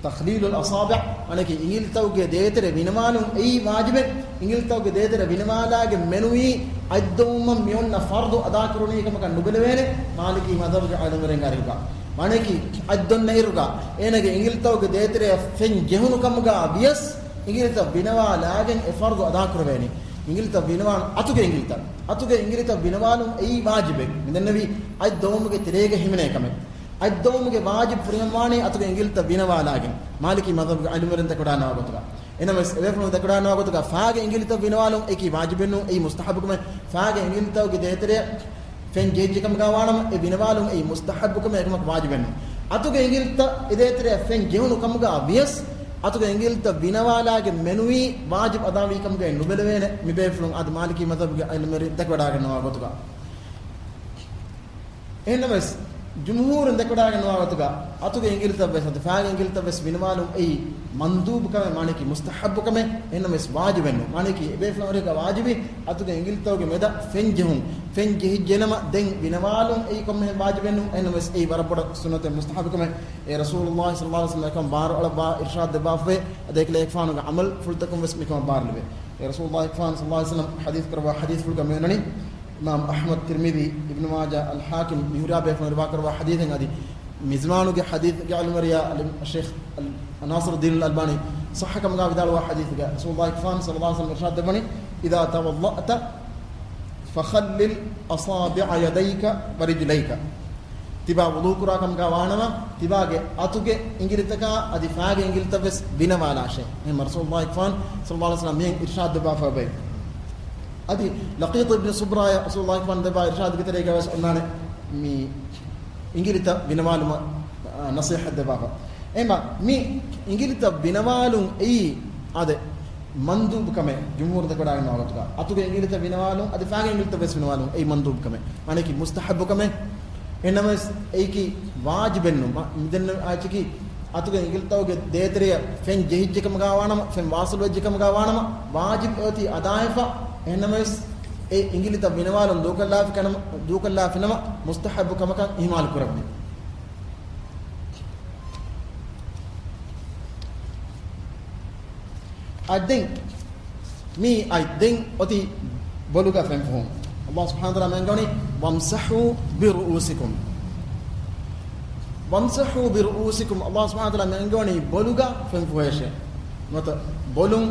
ތަޚްލީލުލް އަޞާބިޢް، އަނެކީ އިނގިލިތަކުގެ ދޭތެރެ ވިނަވާލުން އެއީ ވާޖިބެއް. އިނގިލިތަކުގެ ދޭތެރެ ވިނަވާލާގެން މެނުވީ އަތް ދޮވުމަށް މިއޮންނަ ފަރްޟު އަދާކުރުނީ ކަމަކަށް ނުބެލެވޭނެ، މާލިކީ މަޛްހަބުގެ ޢާލިމުވެރިން އަރިހުގަ. އަނެކީ އަތް ދޮންނަ އިރުގަ އޭނަގެ އިނގިލިތަކުގެ ދޭތެރެއަށް ފެން ޖެހުނު ކަމުގަ ވިޔަސް، އިނގިލިތައް ވިނަވާލާގެން އެ ފަރްޟު އަދާކުރެވޭނީ. އިނގިލިތައް ވިނަވާން، އަތުގެ އިނގިލިތައް، އަތުގެ އިނގިލިތައް ވިނަވާލުން އެއީ ވާޖިބެއް. މި ދެންނެވީ އަތް ދޮވުމުގެ ތެރޭގަ ހިމެނޭ ކަމެއް. އަތް ދޮވުމުގެ ވާޖިބު ފުރިހަމަވާނީ އަތުގެ އިނގިލިތައް ވިނަވާލާގެން، މާލިކީ މަޛްހަބުގެ އަހުލުވެރިން ދެކެވަޑާންނަވާ ގޮތުގަ. އެހެންނަމަވެސް އެބޭފުޅުން ދެކެވަޑާންނަވާ ގޮތުގަ ފާގެ އިނގިލިތައް ވިނަވާލުން އެކީ ވާޖިބެއް ނޫން، އެއީ މުސްތަހައްބު ކަމެއް. ފާގެ އިނގިލިތަކުގެ ދޭތެރެއަށް ފެން ޖެހިއްޖެ ކަމުގަ ވާނަމަ، އެ ވިނަވާލުން އެއީ މުސްތަހައްބު ކަމެއް، އެކަމަކު ވާޖިބެއް ނޫން. އަތުގެ އިނގިލިތައް އެ ދޭތެރެއަށް ފެން ޖެހުނު ކަމުގަ ވިޔަސް، އަތުގެ އިނގިލިތައް ވިނަވާލާގެން މެނުވީ ވާޖިބު އަދާވީ ކަމުގައި ނުބެލެވޭނެ، މި ބޭފުޅުން އަދި މާލިކީ މަޛްހަބުގެ އަހުލުވެރިން ދެކެވަޑާގަންނަވާ ގޮތުގަ. އެހެންނަމަވެސް، ޖުމްހޫރުން ދެކެވަޑާގަންނަވާ ގޮތުގަ، އަތުގެ އިނގިލިތައް ވެސް، އަދި ފާގެ އިނގިލިތައް ވެސް ވިނަވާލުން އެއީ މަންދޫބު ކަމެއް، މާނައަކީ މުސްތަހައްބު ކަމެއް، އެހެންނަމަވެސް ވާޖިބެއް ނޫން. މާނައަކީ އެބޭފުޅުން ވަރަކަށް ވާޖިބީ އަތުގެ އިނގިލިތަކުގެ މެދަށް ފެން ޖެހުން. ފެން ޖެހިއްޖެނަމަ ދެން ވިނަވާލުން އެއީ ކޮންމެހެން ވާޖިބެއް ނޫން، އެހެންނަމަވެސް އެއީ ވަރަށް ބޮޑަށް ސުންނަތެއް، މުސްތަހައްބު ކަމެއް. އެ ރަސޫލުﷲ ޞައްލަﷲ ޢަލައިހި ވަސައްލަމް އެކަން ބާރުއަޅައްވާ އިރްޝާދު ދެއްވާފައި، އަދި އެކަލޭގެފާނުގެ ޢަމަލު ފުޅުތަކުން ވެސް މިކަމަށް ބާރުލެވޭ. އެ ރަސޫލުﷲ ޞައްލަﷲ ޢަލައިހި ވަސައްލަމް ޙަދީޘް ކުރައްވާ ޙަދީޘްފުޅުގަ މިވަނީ، އިމާމް އަޙްމަދު، ތިރްމިޛީ، އިބްނު މާޖާ، އަލް ޙާކިމް، މި ހުރިހާ ބޭފުޅުން ރިވާކުރައްވާ ޙަދީޘެއް. އަދި މިޒްމާނުގެ ޙަދީޘްގެ އަލިމަރިޔާ އަލް ޝޭޚް އަލް ނާޞިރުއްދީނުލް އަލްބާނީ ޞައްޙަ ކަމުގަ ވިދާޅުވާ ޙަދީޘެއްގަ ރަސޫލުﷲ ޞައްލަﷲ ޢަލައިހި ވަސައްލަމް އިރްޝާދު ދެއްވަނީ، إذا توضأت فخلل أصابع يديك ورجليك. ތިބާ ވުޟޫ ކުރާ ކަމުގަ ވާނަމަ، ތިބާގެ އަތުގެ އިނގިލިތަކާ އަދި ފާގެ އިނގިލިތައް ވެސް ވިނަވާލާށޭ. އެހެން ރަސޫލުﷲ ޞައްލަﷲ ޢަލައިހި ވަސައްލަމް މިހެން އިރްޝާދު ދެއްވާފަ އޮތް. އަދި ލަޤީޠު އިބްނު ޞަބްރާޔަށް ރަސޫލުﷲ ޞައްލަﷲ ޢަލައިހި ވަސައްލަމް ދެއްވާ އިރްޝާދުގެ ތެރޭގަ ވެސް އޮންނާނެ މި އިނގިލިތައް ވިނަވާލުމަށް، އާ، ނަޞޭޙަތް ދެއްވާފަ. އެހެންމަ މި އިނގިލިތައް ވިނަވާލުން އެއީ އާދެ، މަންދޫބު ކަމެއް. ޖުމްހޫރު ދެކެވަޑާގަންނަވާ ގޮތުގަ، އަތުގެ އިނގިލިތައް ވިނަވާލުން އަދި ފާގެ އިނގިލިތައް ވެސް ވިނަވާލުން އެއީ މަންދޫބު ކަމެއް. މާނައަކީ މުސްތަޙައްބު ކަމެއް. އެހެންނަމަވެސް އެއީކީ ވާޖިބެއް ނޫން. މި-، މިދެންނެވި އާއްޗަކީ އަތުގެ އިނގިލިތަކުގެ ދޭތެރެއަށް ފެން ޖެހިއްޖެ ކަމުގަ ވާނަމަ، ފެން ވާސިލުވެއްޖެ ކަމުގަ ވާނަމަ، ވާޖިބު އެއޮތީ އަދާވެފަ. އެހެންނަމަވެސް އެ އިނގިލިތައް ވިނަވާލުން ދޫކޮށްލާފި ކަނަމަ-، ދޫކޮށްލާފިނަމަ މުސްތަޙައްބު ކަމަކަށް އިހުމާލު ކުރެވުނީ. އަތް ދެން، މީ އަތް ދެން އޮތީ ބޮލުގަ ފެން ފުހުން. ﷲ ސުބްޙާނަހޫ ވަތަޢާލާ މި އަންގަވަނީ، وامسحوا برؤوسكم. وامسحوا برؤوسكم. ﷲ ސުބްޙާނަހޫ ވަތަޢާލާ މި އަންގަވަނީ ބޮލުގަ ފެން ފުހޭށޭ. ނުވަތަ ބޮލުން،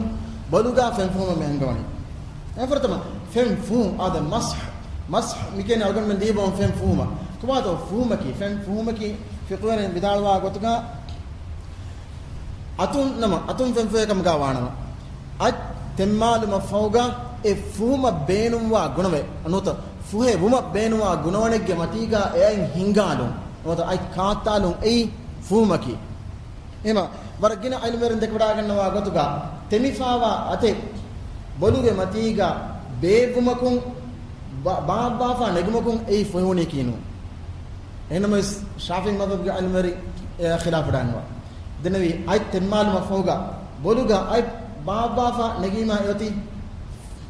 ބޮލުގަ ފެން ފުހުމަށް މި އަންގަވަނީ. އެފުރަތަމަ ފެން ފުހުން، އާދެ، މަސްޙު، މަސްޙު މި ކިޔަނީ އަޅުގަނޑުމެން ދީބަވަން ފެން ފުހުމަށް. ކޮބާތޯ ފުހުމަކީ؟ ފެން ފުހުމަކީ ފިޤުހުވެރިން ވިދާޅުވާ ގޮތުގަ އަތުން ނަމަ، އަތުން ފެން ފުހޭ ކަމުގަ ވާނަމަ، އަތް ތެންމާލުމަށް ފަހުގަ އެ ފުހުމަށް ބޭނުންވާ ގުނަވެ، ނުވަތަ ފުހެވުމަށް ބޭނުންވާ ގުނަވަނެއްގެ މަތީގަ އެ އަތް ހިންގާލުން، ނުވަތަ އަތް ކާއްތާލުން އެއީ ފުހުމަކީ. އެހެންމަ ވަރަށް ގިނަ ޢިލްމުވެރިން ދެކެވަޑާގަންނަވާ ގޮތުގަ، ތެމިފާވާ އަތެއް ބޮލުގެ މަތީގަ ބޭއްވުމަކުން، ބާ-، ބާއްވާފާ ނެގުމަކުން އެއީ ފޮހެވުނީކީ ނޫން. އެހެންނަމަވެސް، ޝާފިޢީ މަޛްހަބުގެ ޢިލްމުވެރިން އެއާ ޚިލާފު ވެޑާންވާ. ދެންނެވި އަތް ތެންމާލުމަށް ފަހުގަ، ބޮލުގަ އަތް ބާއްވާފާ ނެގީމާ އެއޮތީ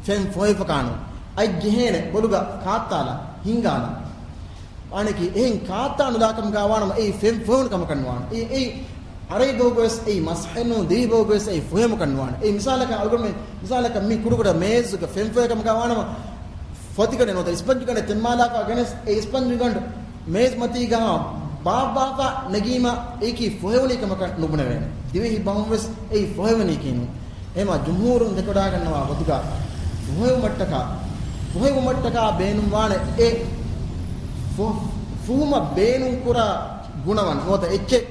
ފެން ފޮހެފަކާނު. އަތް ޖެހޭނެ ބޮލުގަ ކާއްތާލަ، ހިންގާލަ. އާނެކީ އެހެން ކާއްތާ ނުލާކަމުގަ ވާނަމަ އެއީ ފެން ފޮހެވުނު ކަމަކަށް ނުވާނެ. އެއީ، އެއީ އަރަބި ބަހުގަވެސް އެއީ މަސްޙެއް ނޫން، ދިވެހި ބަހުގަވެސް އެއީ ފޮހެވުމަކަށް ނުވާނެ. އެއީ މިސާލަކަށް އަޅުގަނޑުމެން، މިސާލަކަށް މި ކުޑަކުޑަ މޭޒުގަ ފެން ފޮހޭ ކަމުގަ ވާނަމަ، ފޮތިގަނޑެއް ނުވަތަ އިސްޕަންޖުގަނޑެއް ތެންމާލާފާ ގެނެސް، އެ އިސްޕަންޖުގަނޑު މޭޒު މަތީގަ ބާއްވާފާ ނެގީމަ އެއީކީ ފޮހެވުނީ ކަމަކަށް ނުބުނެވޭނެ. ދިވެހި ބަހުން ވެސް އެއީ ފޮހެވެނީކީ ނޫން. އެހެންމަ ޖުމްހޫރުން ދެކެވަޑާގަންނަވާ ގޮތުގަ ފޮހެވުމަށްޓަކާ، ފޮހެވުމަށްޓަކާ ބޭނުންވާނެ އެ ފޮ-، ފުހުމަށް ބޭނުންކުރާ ގުނަވަން ނުވަތަ އެއްޗެއް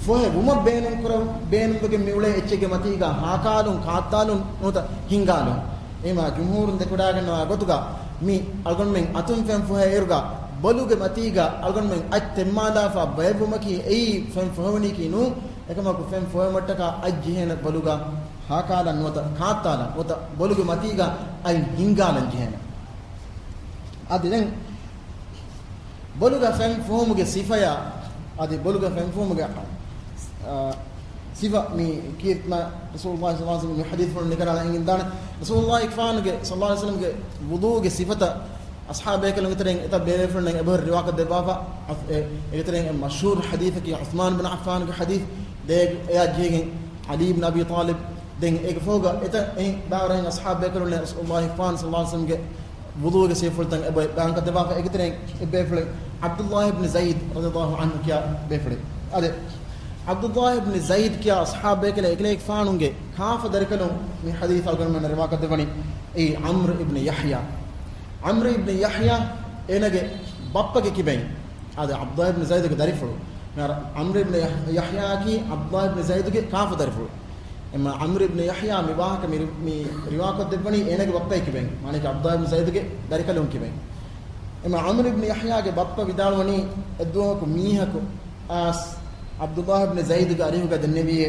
ފޮހެވުމަށް ބޭނުންކުރަ-، ބޭނުންވެގެން މިއުޅޭ އެއްޗެއްގެ މަތީގަ ހާކާލުން، ކާއްތާލުން ނުވަތަ ހިންގާލުން. އެހެންމަ ޖުމްހޫރުން ދެކެވަޑާގަންނަވާ ގޮތުގަ މި އަޅުގަނޑުމެން އަތުން ފެން ފޮހޭއިރުގަ ބޮލުގެ މަތީގަ އަޅުގަނޑުމެން އަތް ތެންމާލާފާ ބައެއްވުމަކީ އެއީ ފެން ފޮހެވުނީކީ ނޫން. އެކަމަކު ފެން ފޮހެވުމަށްޓަކާ އަތް ޖެހޭނެ ބޮލުގަ ހާކާލަން ނުވަތަ ކާއްތާލަން ނުވަތަ ބޮލުގެ މަތީގަ އަތް ހިންގާލަން ޖެހޭނެ. އަދި ދެން ބޮލުގަ ފެން ފުހުމުގެ ސިފަޔާ، އަދި ބޮލުގަ ފެން ފުހުމުގެ، އާ، ސިފަ މި ކީރިތި ރަސޫލުﷲ ޞައްލަﷲ ޢަލައިހި ވަސައްލަމް މި ޙަދީޘްފުޅުން ނިކަނޑާލަން އެނގިދާނެ. ރަސޫލުﷲ ޞައްލަﷲ ޢަލައިހި ވަސައްލަމްގެ ވުޟޫގެ ސިފަތައް އަޞްޙާބުބޭކަލުންގެ ތެރެއިން އެތައް ބޭބޭފުޅުންނަށް އެބަހުރި ރިވާކޮށްދެއްވާފަ. އެ، އޭގެ ތެރެއިން އެ މަޝްހޫރު ޙަދީޘަކީ ޢުޘްމާން ބިން ޢައްފާންގެ ޙަދީޘް، ދޭ އެއާ ޖެހިގެން ޢަލީ ބިން އަބީ ޠާލިބް. ދެން އޭގެ ފަހުގަ އެތައް އެހެން ބާވަރު އަހަރު އަޞްޙާބުބޭކަލުންނެއް ރަސޫލުﷲ ޞައްލަﷲ ޢަލައިހި ވަސައްލަމްގެ ވުޟޫގެ ސިފަފުޅުތައް އެބަ ބަޔާންކޮށްދެއްވާފަ. އޭގެ ތެރެއިން އެއްބޭފުޅެއް ޢަބްދުﷲ ބިން ޒައިދް ރަޟިޔަﷲ ޢަންހު ކިޔާ ބޭފުޅެއް. އާދެ، ޢަބްދުﷲ ބިން ޒައިދް ކިޔާ އަޞްޙާބުބޭކަލެއް އެކަލޭގެފާނުގެ ކާފަ ދަރިކަލުން މި ޙަދީޘް އަޅުގަނޑުމެންނަށް ރިވާކޮށްދެއްވަނީ. އެއީ ޢަމްރު އިބްނު ޔަޙްޔާ. ޢަމްރު އިބްނު ޔަޙްޔާ އޭނަގެ ބައްޕަގެ ކިބައިން. އާދެ، ޢަބްދުﷲ އިބްނު ޒައިދުގެ ދަރިފުޅު. މިހާރު ޢަމްރު އިބްނު ޔަޙް-، ޔަޙްޔާއަކީ ޢަބްދުﷲ އިބްނު ޒައިދުގެ ކާފަ ދަރިފުޅު. އެމަ ޢަމްރު އިބްނު ޔަޙްޔާ މި ވާހަކަ މި ރި-، މި ރިވާކޮށްދެއްވަނީ އޭނަގެ ބައްޕަގެ ކިބައިން. މާނައަކީ ޢަބްދުﷲ އިބްނު ޒައިދުގެ ދަރިކަލުން ކިބައިން. އެމަ ޢަމްރު އިބްނު ޔަޙްޔާގެ ބައްޕަ ވިދާޅުވަނީ، އެއްދުވަހަކު މީހަކު އައިސް ޢަބްދުﷲ އިބްނު ޒައިދުގެ އަރިހުގަ ދެންނެވިއޭ،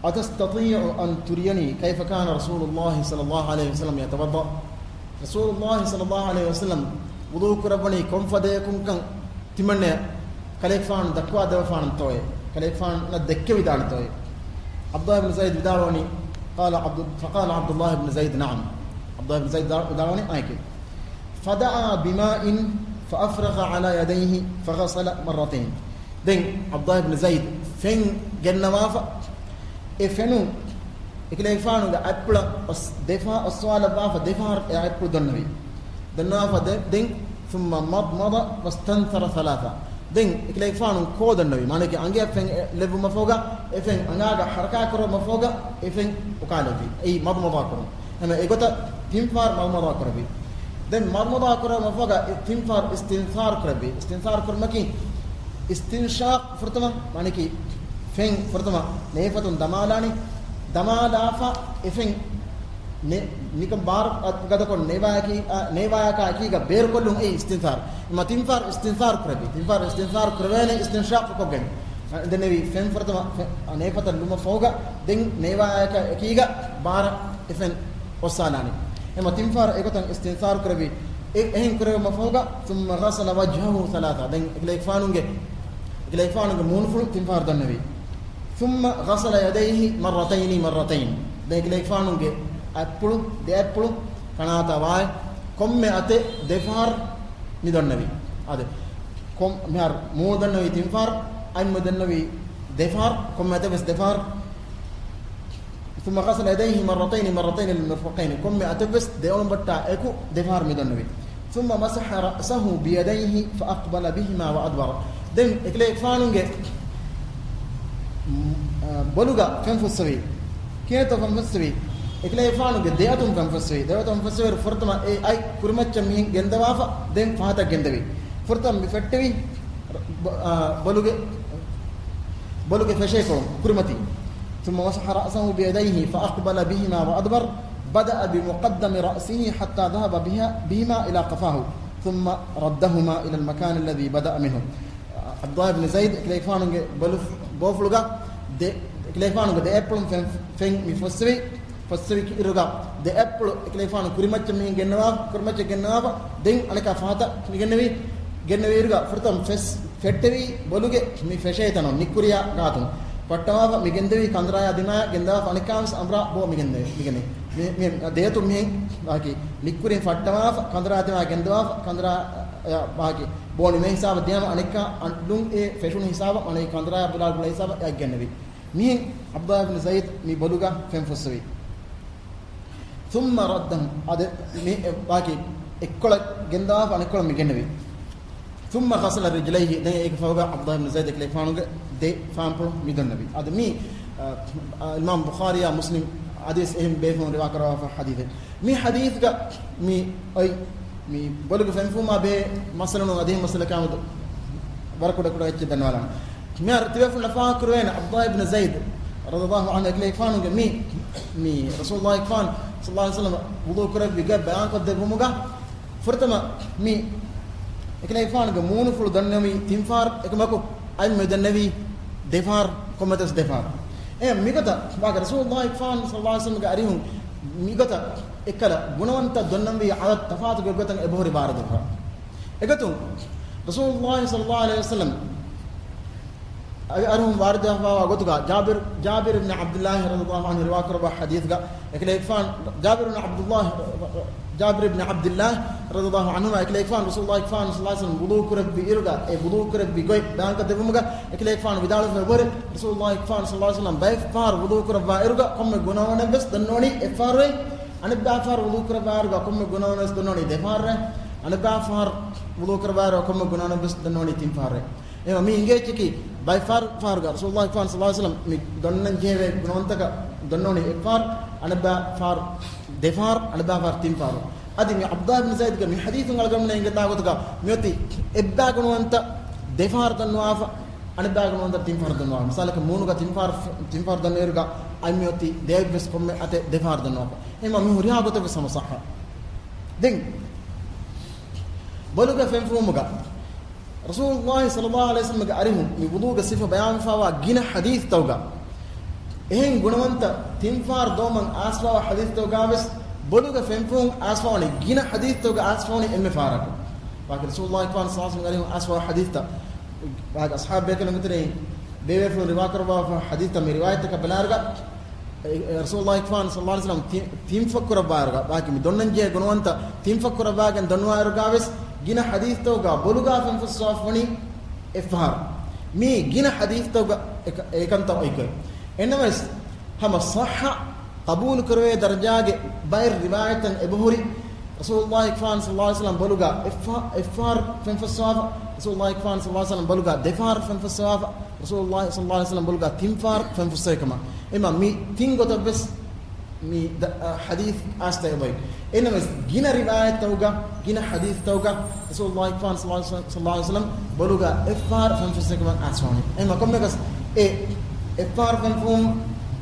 "أتستطيع أن تريني كيف كان رسول الله صلى الله عليه وسلم يتوضأ؟" ރަސޫލުﷲ ޞައްލަﷲ ޢަލައިހި ވަސައްލަމް ވުޟޫ ކުރައްވަނީ ކޮން ފަދަޔަކުންކަން ތިމަންނަޔަށް ކަލޭގެފާނު ދައްކާ ދެވިފާނަންތޯއޭ؟ ކަލޭގެފާނަށް ދެއްކެވިދާނެތޯއޭ؟ ޢަބްދުﷲ އިބްނު ޒައިދު ވިދާޅުވަނީ، قال عبد، فقال عبد الله بن زيد: "نعم." ޢަބްދުﷲ އިބްނު ޒައިދު ވިދާޅުވަނީ، އާނއެކޭ. فدعا بماء فأفرغ على يديه فغسل مرتين. ދެން ޢަބްދުﷲ އިބްނު ޒައިދު ފެން ގެންނަވާފަ، އެ ފެނުން އެކަލޭގެފާނުގެ އަތްޕުޅަށް އޮސް-، ދެފާ އޮއްސަވާލައްވާފަ ދެފަހަރު އެ އަތްޕުޅު ދޮންނެވި. ދޮންނަވާފަ ދެ-، ދެން ثم مضمض واستنثر ثلاثا. ދެން އެކަލޭގެފާނު ކޯ ދޮންނެވި. މާނައަކީ އަނގަޔަށް ފެން އެ-، ލެއްވުމަށްފަހުގަ އެ ފެން އަނގާގަ ޙަރަކާތް ކުރުމަށްފަހުގަ އެ ފެން އުކާލެއްވި. އެއީ މަޟްމަޟާ ކުރުން. އެމަ އެގޮތަށް ތިންފަހަރު މަޟްމަޟާ ކުރެއްވި. ދެން މަޟްމަޟާ ކުރެއްވުމަށްފަހުގަ އެ ތިންފަހަރު އިސްތިންސާރު ކުރެއްވި. އިސްތިންސާރު ކުރުމަކީ އިސްތިންޝާޤު ފުރަތަމަ، މާނައަކީ ފެން ފުރަތަމަ ނޭފަތުން ދަމާލާނީ. ދަމާލާފަ އެ ފެން ނެ-، ނިކަން ބާރު ގަދަކޮށް ނޭވާއަކީ، އާ، ނޭވާއަކާ އެކީގަ ބޭރުކޮށްލުން އެއީ އިސްތިންސާރު. އެމަ ތިންފަހަރު އިސްތިންސާރު ކުރެއްވި. ތިންފަހަރު އިސްތިންސާރު ކުރެވޭނެ އިސްތިންޝާޤު ކޮށްގެން. ދެންނެވި ފެން ފުރަތަމަ ފެ-، ނޭފަތަށް ލުމަށްފަހުގަ ދެން ނޭވާއަކާ އެކީގަ ބާރަށް އެ ފެން އޮއްސާލާނެ. އެމަ ތިންފަހަރު އެގޮތަށް އިސްތިންސާރު ކުރެއްވި. އެ-، އެހެން ކުރެއްވުމަށްފަހުގަ ثم غسل وجهه ثلاثا. ދެން އެކަލޭގެފާނުގެ، އެކަލޭގެފާނުގެ މޫނުފުޅު ތިންފަހަރު ދޮންނެވި. ثم غسل يديه مرتين مرتين. ދެން އެކަލޭގެފާނުގެ އަތްޕުޅު، ދެ އަތްޕުޅު ކަނާތާ ވާއެ ކޮންމެ އަތެއް ދެފަހަރު މި ދޮންނެވި. އާދެ، ކޮން-، މިހާރު މޫނު ދޮންނެވީ ތިންފަހަރު، އަތް މި ދޮންނެވީ ދެފަހަރު، ކޮންމެ އަތެއް ވެސް ދެފަހަރު. ثم غسل يديه مرتين مرتين للمرفقين. ކޮންމެ އަތެއް ވެސް ދެ އޮޅުންބައްޓާ އެކު ދެފަހަރު މި ދޮންނެވި. ثم مسح رأسه بيديه فأقبل بهما وأدبر. ދެން އެކަލޭގެފާނުގެ، މް، އަ، ބޮލުގަ ފެން ފުއްސެވި. ކިހިނެއްތޯ ފެން ފުއްސެވި؟ އެކަލޭގެފާނުގެ ދެ އަތުން ފެން ފުއްސެވި. ދެ އަތުން ފެން ފުއްސެވި ފުރަތަމަ އެ އަތް ކުރިމައްޗަށް މިހެން ގެންދަވާފަ ދެން ފަހަތަށް ގެންދެވި. ފުރަތަމަ މި ފެއްޓެވި. ބޮ-، އާ، ބޮލުގެ، ބޮލުގެ ފެށޭކޮޅުން ކުރިމަތިން. ثم مسح رأسه بيديه فأقبل بهما وأدبر. بدأ بمقدم رأسه حتى ذهب بها، بهما إلى قفاه. ثم ردهما إلى المكان الذي بدأ منه. ޢަބްދުﷲ ބިން ޒައިދު އެކަލޭގެފާނުގެ ބޮލު-، ބޯފުޅުގަ ދެ-، އެކަލޭގެފާނުގެ ދެ އަތްޕުޅުން ފެން، ފެން މި ފޮއްސެވި. ފޮއްސެވި އިރުގަ ދެ އަތްޕުޅު އެކަލޭގެފާނު ކުރިމައްޗަށް މިހެން ގެންނަވާ، ކުރިމައްޗަށް ގެންނަވާފަ، ދެން އަނެއްކާ ފަހަތަށް މިގެންނެވި. ގެންނެވި އިރުގަ ފުރަތަމަ ފެސް ފެއްޓެވި ބޮލުގެ މި ފެށޭ ތަނުން ނިއްކުރިޔާ ގާތުން ފައްޓަވާފަ މިގެންދެވި ކަނދުރާޔާ ދިމާޔަށް ގެންދަވާފަ އަނެއްކާވެސް އަނބުރާ ބޯ މިގެންދެވި. މިގެން މި، މި ދެއަތުން މިހެން ވާކި ނިއްކުރިން ފައްޓަވާފަ ކަނދުރާ ދިމާޔަށް ގެންދަވާފަ ކަނދުރާ، އަ، ވާކި ބޯ ނިމޭ ހިސާބަށް ދިޔަމަ އަނެއްކާ އަންޑުން އެ ފެށުނު ހިސާބަށް އަނެއް ކަނދުރާޔާ ބުލާ ގުޅޭ ހިސާބަށް އެއަށް ގެންނެވި. މިހެން ޢަބްދުﷲ ބިން ޒައިދު މި ބޮލުގަ ފެން ފުއްސެވި. ثم رده، އަދި މި ވާކި އެއްކޮޅަށް ގެންދަވާފަ އަނެއްކޮޅަށް މި ގެންނެވި. ثم غسل رجليه، ދެން އޭގެ ފަހުގަ ޢަބްދުﷲ ބިން ޒައިދު އެކަލޭގެފާނުގެ ދެ ފާންޕުޅު މި ދޮންނެވި. އަދި މި، އަ، އިމާމް ބުޚާރީއާ މުސްލިމް އަދިވެސް އެހެން ބޭފުޅުން ރިވާ ކުރައްވާފަ ޙަދީޘެއް. މި ޙަދީޘްގަ މި އޮތް މި ބޮލުގެ ފެންފުމާ ބެހޭ މައްސަލަ ނޫން، އަދި މައްސަލަކާމެދު ވަރަށް ކުޑަ ކުޑަ އެއްޗެއް ދަންނަވާލާނަން. މިހާރު ތިބޭފުޅުން ފާހަގަކުރެވޭނެ ޢަބްދުﷲ ބިން ޒައިދު ރަޟިޔަﷲ ޢަންހު އެކަލޭގެފާނުގެ މި، މި ރަސޫލުﷲ ފާން ޞައްލަﷲ ޢަލައިހި ވަސައްލަމަ ވުޟޫ ކުރެއްވި ގޮތް ބަޔާންކޮށްދެއްވުމުގަ ފުރަތަމަ މި އެކަލޭގެފާނުގެ މޫނުފުޅު ދޮންނެވީ ތިންފަހަރު އެކަމަކު އަތް މި ދޮންނެވީ ދެފަހަރު، ކޮންމެތަސް ދެފަހަރު. އެ މިގޮތަށް ވާގެ ރަސޫލުﷲ ފާން ޞައްލަﷲ ޢަލައިހި ވަސައްލަމަގެ އަރިހުން މިގޮތަށް އެއްކަލަ ގުނަވަންތަ ދޮންނަންވީ ޢަދަދު ތަފާތު ގޮތްގޮތަށް އެބަހުރި ވާރިދުވެފަ. އެގޮތުން ރަސޫލުﷲ ޞައްލަﷲ ޢަލައިހި ވަސައްލަމަ އަރިހުން ވާރިދުވެފަވާ ގޮތުގަ ޖާބިރު، ޖާބިރު ބިން ޢަބްދިﷲ ރަޟިޔަﷲ ޢަންހު ރިވާކުރައްވާ ޙަދީޘްގަ އެކަލޭގެފާނު، ޖާބިރު ބިން ޢަބްދުﷲ، ޖާބިރު ބިން ޢަބްދިﷲ ރަޟިޔަﷲ ޢަންހުމާ އެކަލޭގެފާނު ރަސޫލުﷲ ފާން ޞައްލަﷲ ޢަލައިހި ވަސައްލަމަ ވުޟޫ ކުރެއްވި އިރުގަ އެ ވުޟޫ ކުރެއްވި ގޮތް ބަޔާންކޮށްދެއްވުމުގަ އެކަލޭގެފާނު ވިދާޅުވެފަ އެބަހުރި ރަސޫލުﷲ ފާން ޞައްލަﷲ ޢަލައިހި ވަސައްލަމަ ބައެއް ފަހަރު ވުޟޫ ކުރައްވާ އިރުގަ ކޮންމެ ގުނަވަނެއް ވެސް ދޮންނެވުނީ އެއްފަހަރު. އަނެއްބައި ފަހަރު ވުޟޫ ކުރައްވާއިރުގަ ކޮންމެ ގުނަވަނެއް ދޮންނެވުނީ ދެފަހަރު. އަނެއްބައި ފަހަރު ވުޟޫ ކުރައްވާއިރުގަ ކޮންމެ ގުނަވަނެއް ވެސް ދޮންނެވުނީ ތިން ފަހަރު. އެހެންވީމަ މި އިނގޭ އެއްޗަކީ ބައެއް ފަހަރު، ފަހަރުގަ ރަސޫލުﷲ ފާން ޞައްލަﷲ ޢަލައިހި ވަސައްލަމަ މި ދޮންނަން ޖެހޭ ގުނަވަންތަކަށް ދޮންނެވުނީ އެއްފަހަރު. އަނެއްބައި ފަހަރު ދެފަހަރު، އަނެއްބައިފަހަރު ތިންފަހަރު. އަދި މި ޢަބްދުﷲ ބިން ޒައިދުގެ މި ޙަދީޘުން އަޅުގަނޑުމެން އެނގޭތާ ގޮތުގަ މިއޮތީ އެއްބައި ގުނަވަންތަ ދެފަހަރު ދަންނަވާފަ، އަނެއްބައި ގުނަވަންތަ ތިންފަހަރު ދަންނަވާފަ. މިސާލަކަށް މޫނުގަ ތިންފަހަރު، ތިންފަހަރު ދަންނަވާއިރުގަ އަތް މިއޮތީ ދެއަތްވެސް ކޮންމެ އަތެއް ދެފަހަރު ދަންނަވާފަ. އެހެންވީމަ މި ހުރިހާ ގޮތެއްވެސް ހަމަ ޞައްޙަ. ދެން ބޮލުގަ ފެންފުހުމުގަ ރަސޫލުﷲ ޞައްލަﷲ ޢަލައިހި ވަސައްލަމްގެ އަރިހުން މި ވުޟޫގެ ސިފަ ބަޔާންވެފަވާ ގިނަ ޙަދީޘްތަކުގަ، އެހެން ގުނަވަންތަ ތިންފަހަރު ދޮވަމަށް އައިސްފަވާ ޙަދީޘްތަކުގަވެސް ބޮލުގަ ފެންފުހުން އައިސްފަވަނީ ގިނަ ޙަދީޘްތަކުގަ އައިސްފަވަނީ އެންމެ ފަހަރަކު. ބާކީ ރަސޫލުﷲ ޞައްލަﷲ ޢަލައިހި ވަސައްލަމްގެ އަރިހުން އައިސްފަވާ ޙަދީޘްތައް ބާކީ އަޞްޙާބު ބޭކަލުންގެ ތެރެއިން ބޭބޭފުޅުން ރިވާކުރައްވާފަ ޙަދީޘްތައް މި ރިވާޔަތްތަކަށް ބަލާއިރުގަ، އެ، އެ، ރަސޫލުﷲ ޞައްލަﷲ ޢަލައިހި ވަސައްލަމް ތި-، ތިން ފަށް ކުރައްވާއިރުގަ، ބާކީ މި ދޮންނަން ޖެހޭ ގުނަވަންތަ ތިން ފަށް ކުރައްވާގެން ދަންނަވާއިރުގަވެސް ގިނަ ޙަދީޘްތަކުގަ ބޮލުގަ ފެންފުސްވާފަވަނީ އެއްފަހަރު. މީ ގިނަ ޙަދީޘްތަކުގަ އެކަ-، އެކަންތައް އޮތްގޮތް. އެންނަމަވެސް، ހަމަ ޞައްޙަ ޤަބޫލު ކުރެވޭ ދަރަޖާގެ ބައެއް ރިވާޔަތްތައް އެބަހުރި، ރަސޫލުﷲ ޞައްލަﷲ ޢަލައިހި ވަސައްލަމް ބޮލުގަ އެއްފަ-، އެއްފަހަރު ފެންފުސްވާފަ، ރަސޫލުﷲ ޞައްލަﷲ ޢަލައިހި ވަސައްލަމް ބޮލުގަ ދެފަހަރު ފެންފުސްވާފަ، ރަސޫލުﷲ ޞައްލަﷲ ޢަލައިހި ވަސައްލަމް ބޮލުގަ ތިން ފަހަރު ފެންފުސްވި ކަމަށް. އެމަ މި ތިން ގޮތަށްވެސް މި ދަ-، އަ، ޙަދީޘް އައިސްތައް އެބައޮތް. އެންނަމަވެސް، ގިނަ ރިވާޔަތްތަކުގަ، ގިނަ ޙަދީޘްތަކުގަ ރަސޫލުﷲ ޞައްލަﷲ ޢަލައިހި ވަސައްލަމް ބޮލުގަ އެއްފަހަރު ފެންފުސްވި ކަމަށް އައިސްފަވަނީ. އެމަ ކޮންމެއަކަސް އެ އެއްފަހަރު ފެންފުހުން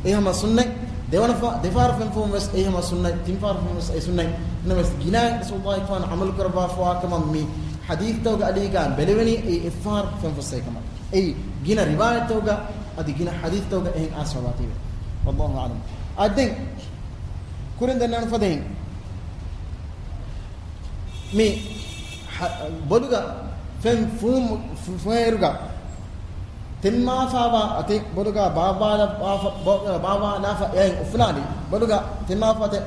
އެ ހަމަ ސުންނަތް، ދެވަނަ ފަ-، ދެފަހަރު ފެންފުހުން ވެސް އެ ހަމަ ސުންނަތް، ތިން ފަހަރު ފެންފުހުން ވެސް އެ ސުންނަތް. އެންނަމަވެސް، ގިނަ ރަސޫލުﷲ ޢަމަލު ކުރައްވާފަވާ ކަމަށް މި ޙަދީޘްތަކުގެ އަލީގަ ބެލެވެނީ އެ އެއްފަހަރު ފެންފުސްވި ކަމަށް. އެއީ ގިނަ ރިވާޔަތްތަކުގަ އަދި ގިނަ ޙަދީޘްތަކުގަ އެހެން އައިސްފަވާތީވެ. ވައްލާހު އަޢުލަމް. އާދެން ކުރިން ދެންނެވި ފަދައިން މި ޙަ-، ބޮލުގަ ފެން ފުހުމު-، ފު-، ފުހޭއިރުގަ ތެންމާފަވާ އަތެއް ބޮލުގަ ބާއްވާލައްވާފަ-، ބޮ-، ބާއްވާލާފަ އެއަށް އުފުލާލި. ބޮލުގަ ތެންމާފަ އަތެއް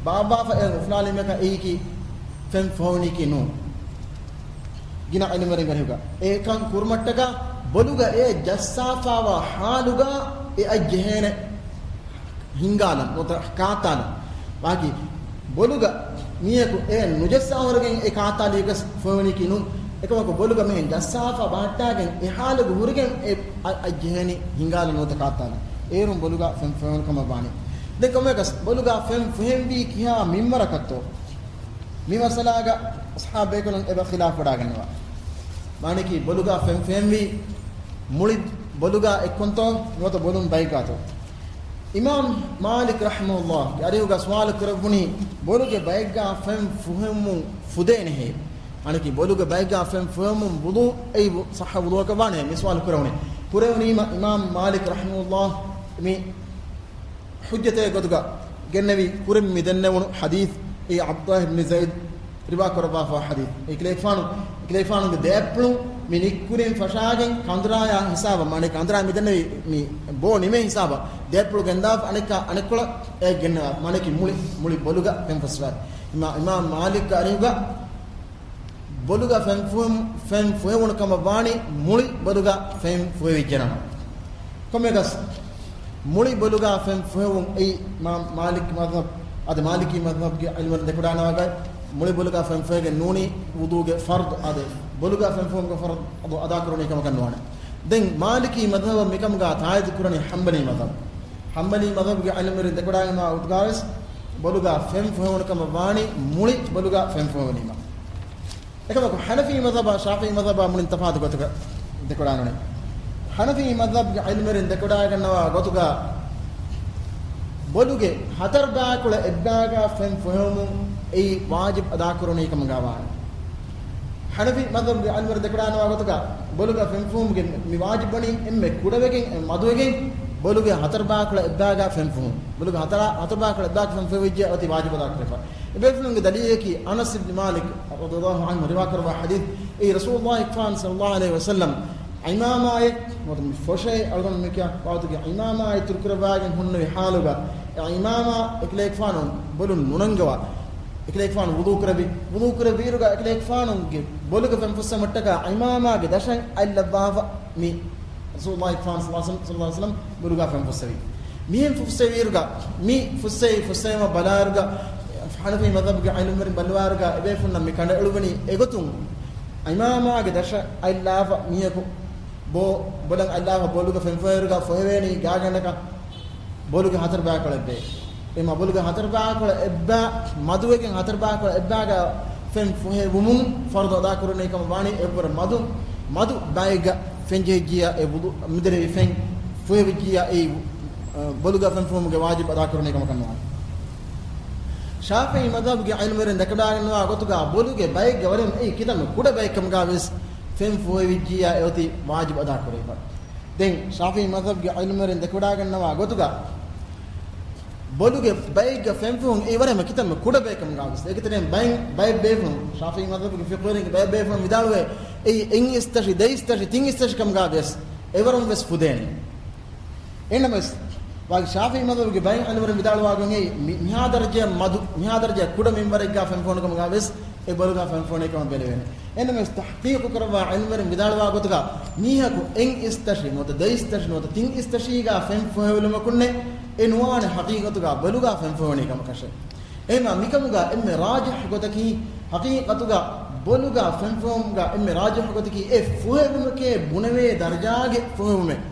ބާއްވާފަ އެއަށް އުފުލާލީމަކަށް އެއީކީ ފެން ފުހެވުނީކީ ނޫން. ގިނަ ޢިލްމުވެރިންގެ އަރިހުގަ އެކަން ކުރުމަށްޓަކާ ބޮލުގަ އެ ޖައްސާފަވާ ޙާލުގަ އެއަށް ޖެހޭނެ ހިނގާލަން ނުވަތަ ކާތާލަން. ވާކި ބޮލުގަ މީހަކު އެ ނުޖައްސާ ހުރެގެން އެ ކާތާލީގަސް ފޮހެވެނީކީ ނޫން. އެކަމަކު ބޮލުގަ މިހެން ޖައްސާފަ ބަހައްޓާގެން އެ ޙާލުގަ ހުރެގެން އެ އަ-، އަށް ޖެހޭނީ ހިނގާލަން ނުވަތަ ކާތާލަން. އޭރުން ބޮލުގަ ފެން ފޮހެވުނު ކަމަށް ވާނެ. ދެން ކޮންމެއަކަސް ބޮލުގަ ފެން ފޮހެންވީ ކިހާ މިންވަރަކަށްތޯ؟ މި މައްސަލާގަ އަޞްޙާބު ބޭކަލުން އެބަ ޚިލާފު ވެޑާގަންނަވާ. މާނައަކީ ބޮލުގަ ފެން ފޮހެންވީ މުޅި ބޮލުގަ އެއްކޮންތޯ ނުވަތަ ބޮލުން ބައެއްގާތޯ؟ އިމާމް މާލިކް ރަޙިމަހުﷲ ގެ އަރިހުގަ ސުވާލު ކުރެއްވުނީ ބޮލުގެ ބައެއްގަ ފެން ފޮހެވުމުން ފުދޭނެހޭ؟ އަނެކީ ބޮލުގެ ބައެއްގަ ފެން ފޮހެވުމުން ވުޟޫ އެއީ ވު-، ޞައްޙަ ވުޟޫއަކަށް ވާނެ މި ސުވާލު ކުރެވުނީ. ކުރެވުނީމަ އިމާމް މާލިކް ރަޙިމަހުﷲ މި ޙުއްޖަތެއް ގޮތުގަ ގެންނެވި ކުރިން މި ދެންނެވުނު ޙަދީޘް އެއީ ޢަބްދުﷲ ބިން ޒައިދު ރިވާ ކުރައްވާފަ ޙަދީޘް. އެކަލޭގެފާނު، އެކަލޭގެފާނުގެ ދެއަތްޕުޅުން މި ނިއްކުރިން ފަށާގެން ކަނދުރާޔާ ހިސާބަށް، މާނައަކީ ކަނދުރާ މި ދެންނެވި މި ބޯ ނިމޭ ހިސާބަށް ދެއަތްޕުޅު ގެންދާފަ އަނެއްކާ އަނެއްކޮޅަށް އެ ގެންނަވާ. މާނައަކީ މުޅި، މުޅި ބޮލުގަ ފެން ފޮހެވުން. އިމާ-، އިމާމް މާލިކްގެ އަރިހުގަ ބޮލުގަ ފެން ފޮހެ-، ފެން ފޮހެވުނު ކަމަށް ވާނީ މުޅި ބޮލުގަ ފެން ފޮހެވިއްޖެނަމަ. ކޮންމެއަކަސް މުޅި ބޮލުގަ ފެން ފޮހެވުން އެއީ މާ-، މާލިކް މަޛްހަބް، އަދި މާލިކީ މަޛްހަބްގެ ޢިލްމުވެރިން ދެކެވަޑައިގަންނަވާ ގޮތް މުޅި ބޮލުގަ ފެން ފޮހެގެން ނޫނީ ވުޟޫގެ ފަރްޟު އަދި ބޮލުގަ ފެން ފޮހެވުމުގެ ފަރްޟު އަދާކުރުނީ ކަމަކަށް ނުވާނެ. ދެން މާލިކީ މަޛްހަބަށް މިކަމުގަ ތާއީދު ކުރަނީ ޙަންބަލީ މަޛްހަބް. ޙަންބަލީ މަޛްހަބުގެ ޢިލްމުވެރިން ދެކެވަޑައިގަންނަވާ ގޮތުގަވެސް ބޮލުގަ ފެން ފޮހެވުނު ކަމަށް ވާނީ މުޅި ބޮލުގަ ފެން ފޮހެވުނީމަ. އެކަމަކު ޙަނަފީ މަޛްހަބާ ޝާފިޢީ މަޛްހަބާ މުޅިން ތަފާތު ގޮތަކަށް ދެކެވަޑައިގަންނަވަނީ. ޙަނަފީ މަޛްހަބުގެ ޢިލްމުވެރިން ދެކެވަޑައިގަންނަވާ ގޮތުގަ ބޮލުގެ ހަތަރު ބާކުޅަ އެއްބާގަ ފެން ފޮހެވުމުން އެއީ ވާޖިބު އަދާކުރުނީ ކަމުގަ ވާނެ. ޙަނަފީ މަޛްހަބުގެ ޢިލްމުވެރިން ދެކެވަޑައިގަންނަވާ ގޮތުގަ ބޮލުގަ ފެން ފޮހުމުގެ މި ވާޖިބު ވަނީ އެންމެ ކުޑަވެގެން، އެންމެ މަދުވެގެން ބޮލުގެ ހަތަރު ބާކުޅަ އެއްބާގަ ފެން ފޮހުން. ބޮލުގެ ހަތަރު، ހަތަރު ބާކުޅަ އެއްބާގަ ފެން ފޮހެވިއްޖެ އޮތީ ވާޖިބު އަދާކުރެވިފަ. އެބޭފުޅުންގެ ދަލީލަކީ އަނަސް އިބްނު މާލިކް ރަޟިޔަﷲ ޢަންހު ރިވާކުރައްވާ ޙަދީޘް. އެއީ ރަސޫލުﷲ އެކަލޭގެފާނު ޞައްލަﷲ ޢަލައިހި ވަސައްލަމް ޢިމާމާއެއް، ނުވަތަ މި ފޮށައެއް އަޅުގަނޑު މިކިޔާ ވާގޮތުގެ ޢިމާމާއެއް އިތުރުކުރައްވާގެން ހުންނެވި ޙާލުގަ، އެ ޢިމާމާ އެކަލޭގެފާނު ބޮލުން ނުނަންގަވާ، އެކަލޭގެފާނު ވުޟޫ ކުރެއްވި. ވުޟޫ ކުރެއްވިއިރުގަ އެކަލޭގެފާނުގެ ބޮލުގަ ފެން ފުއްސުމަށްޓަކާ ޢިމާމާގެ ދަށަށް އަތްލައްވާފަ މި ރަސޫލުﷲ އެކަލޭގެފާނު ޞައްލަﷲ ޢަލައިހި ވަސައްލަމް ބޮލުގަ ފެން ފުއްސެވި. މިހެން ފުއްސެވިއިރުގަ، މި ފުއްސެވި، ފުއްސެވުމަށް ބަލާއިރުގަ، ޙަނަފީ މަޛްހަބުގެ ޢިލްމުވެރިން ބައްލަވާއިރުގަ، އެބޭފުޅުންނަށް މި ކަނޑައެޅުވަނީ އެގޮތުން، ޢިމާމާގެ ދަށަށް އަތްލާފަ މީހަކު ބޯ، ބޮލަށް އަތްލާފަ ބޮލުގަ ފެން ފޮހޭއިރުގަ ފޮހެވޭނީ ގާގަނޑަކަށް ބޮލުގެ ހަތަރު ބާކުޅަ އެއްބައި. އެމަ ބޮލުގެ ހަތަރު ބާކޮޅަށް އެއްބާ، މަދުވެގެން ހަތަރު ބާކޮޅަށް އެއްބާގަ ފެން ފޮހެވުމުން ފަރުޟު އަދާކުރަނީ ކަމަށް ވާނީ އެއްވަރަށް މަދު، މަދު ބައެއްގަ ފެންޖެހިއްޖިއްޔާ އެ ވުޟޫ، މިދެންނެވި ފެން ފޮހެވިއްޖިއްޔާ އެ، އަ، ބޮލުގަ ފެން ފޮހުމުގެ ވާޖިބު އަދާކުރަނީ ކަމަކަށް ނުވާނެ. ޝާފިޢީ މަޛްހަބުގެ ޢިލްމުވެރިން ދެކެވަޑައިގަންނަވާ ގޮތުގަ ބޮލުގެ ބައެއްގެ ވަރެއް އެއީ ކިތަންމެ ކުޑަ ބައެއް ކަމުގަ ވެސް ފެން ފޮހެވިއްޖިއްޔާ އެ އޮތީ ވާޖިބު އަދާކުރެވިފަ. ދެން ޝާފިޢީ މަޛްހަބުގެ ޢިލްމުވެރިން ދެކެވަޑައިގަންނަވާ ގޮތުގަ ބޮލުގެ ބައެއްގަ ފެންފުހުން އެއީ ވަރަށް ކިތަންމެ ކުޑަ ބައެއް ކަމުގަ ވެސް. އޭގެތެރެއިން ބައެއް، ބައެއް ބޭފުޅުން، ޝާފިޢީ މަޛްހަބުގެ ފިޤުހުވެރިންގެ ބައެއް ބޭފުޅުން ވިދާޅުވޭ، އެއީ އެއް އިސްތަށި، ދެ އިސްތަށި، ތިން އިސްތަށި ކަމުގަ ވެސް އެވަރުން ވެސް ފުދޭނެ. އެހެންނަމަވެސް، ވާގި ޝާފިޢީ މަޛްހަބުގެ ބައެއް ޢިލްމުވެރިން ވިދާޅުވާގޮތުން އެއީ މި-، މިހާ ދަރަޖައަށް މަދު، މިހާ ދަރަޖައަށް ކުޑަ މިންވަރެއްގަ ފެން ފޮހުނު ކަމުގަ ވެސް އެ ބޮލުގަ ފެން ފޮހުނީ ކަމަށް ބެލެވޭނެ. އެހެންނަމަވެސް، ތަޙްޤީޤު ކުރައްވާ ޢިލްމުވެރިން ވިދާޅުވާ ގޮތުގަ މީހަކު އެއް އިސްތަށި ނުވަތަ ދެ އިސްތަށި ނުވަތަ ތިން އިސްތަށީގަ ފެން ފޮހެވުމަކުންނެއް އެ ނުވާނެ ޙަޤީޤަތުގަ ބޮލުގަ ފެން ފޮހެވުނީ ކަމަކަށެއް. އެހެންމަ މިކަމުގަ އެންމެ ރާޖިޙު ގޮތަކީ، ޙަޤީޤަތުގަ ބޮލުގަ ފެން ފޮހުމުގަ އެންމެ ރާޖިޙު ގޮތަކީ އެ ފޮހެވުމެކޭ ބުނެވޭ ދަރަޖާގެ ފޮހެވުމެއް.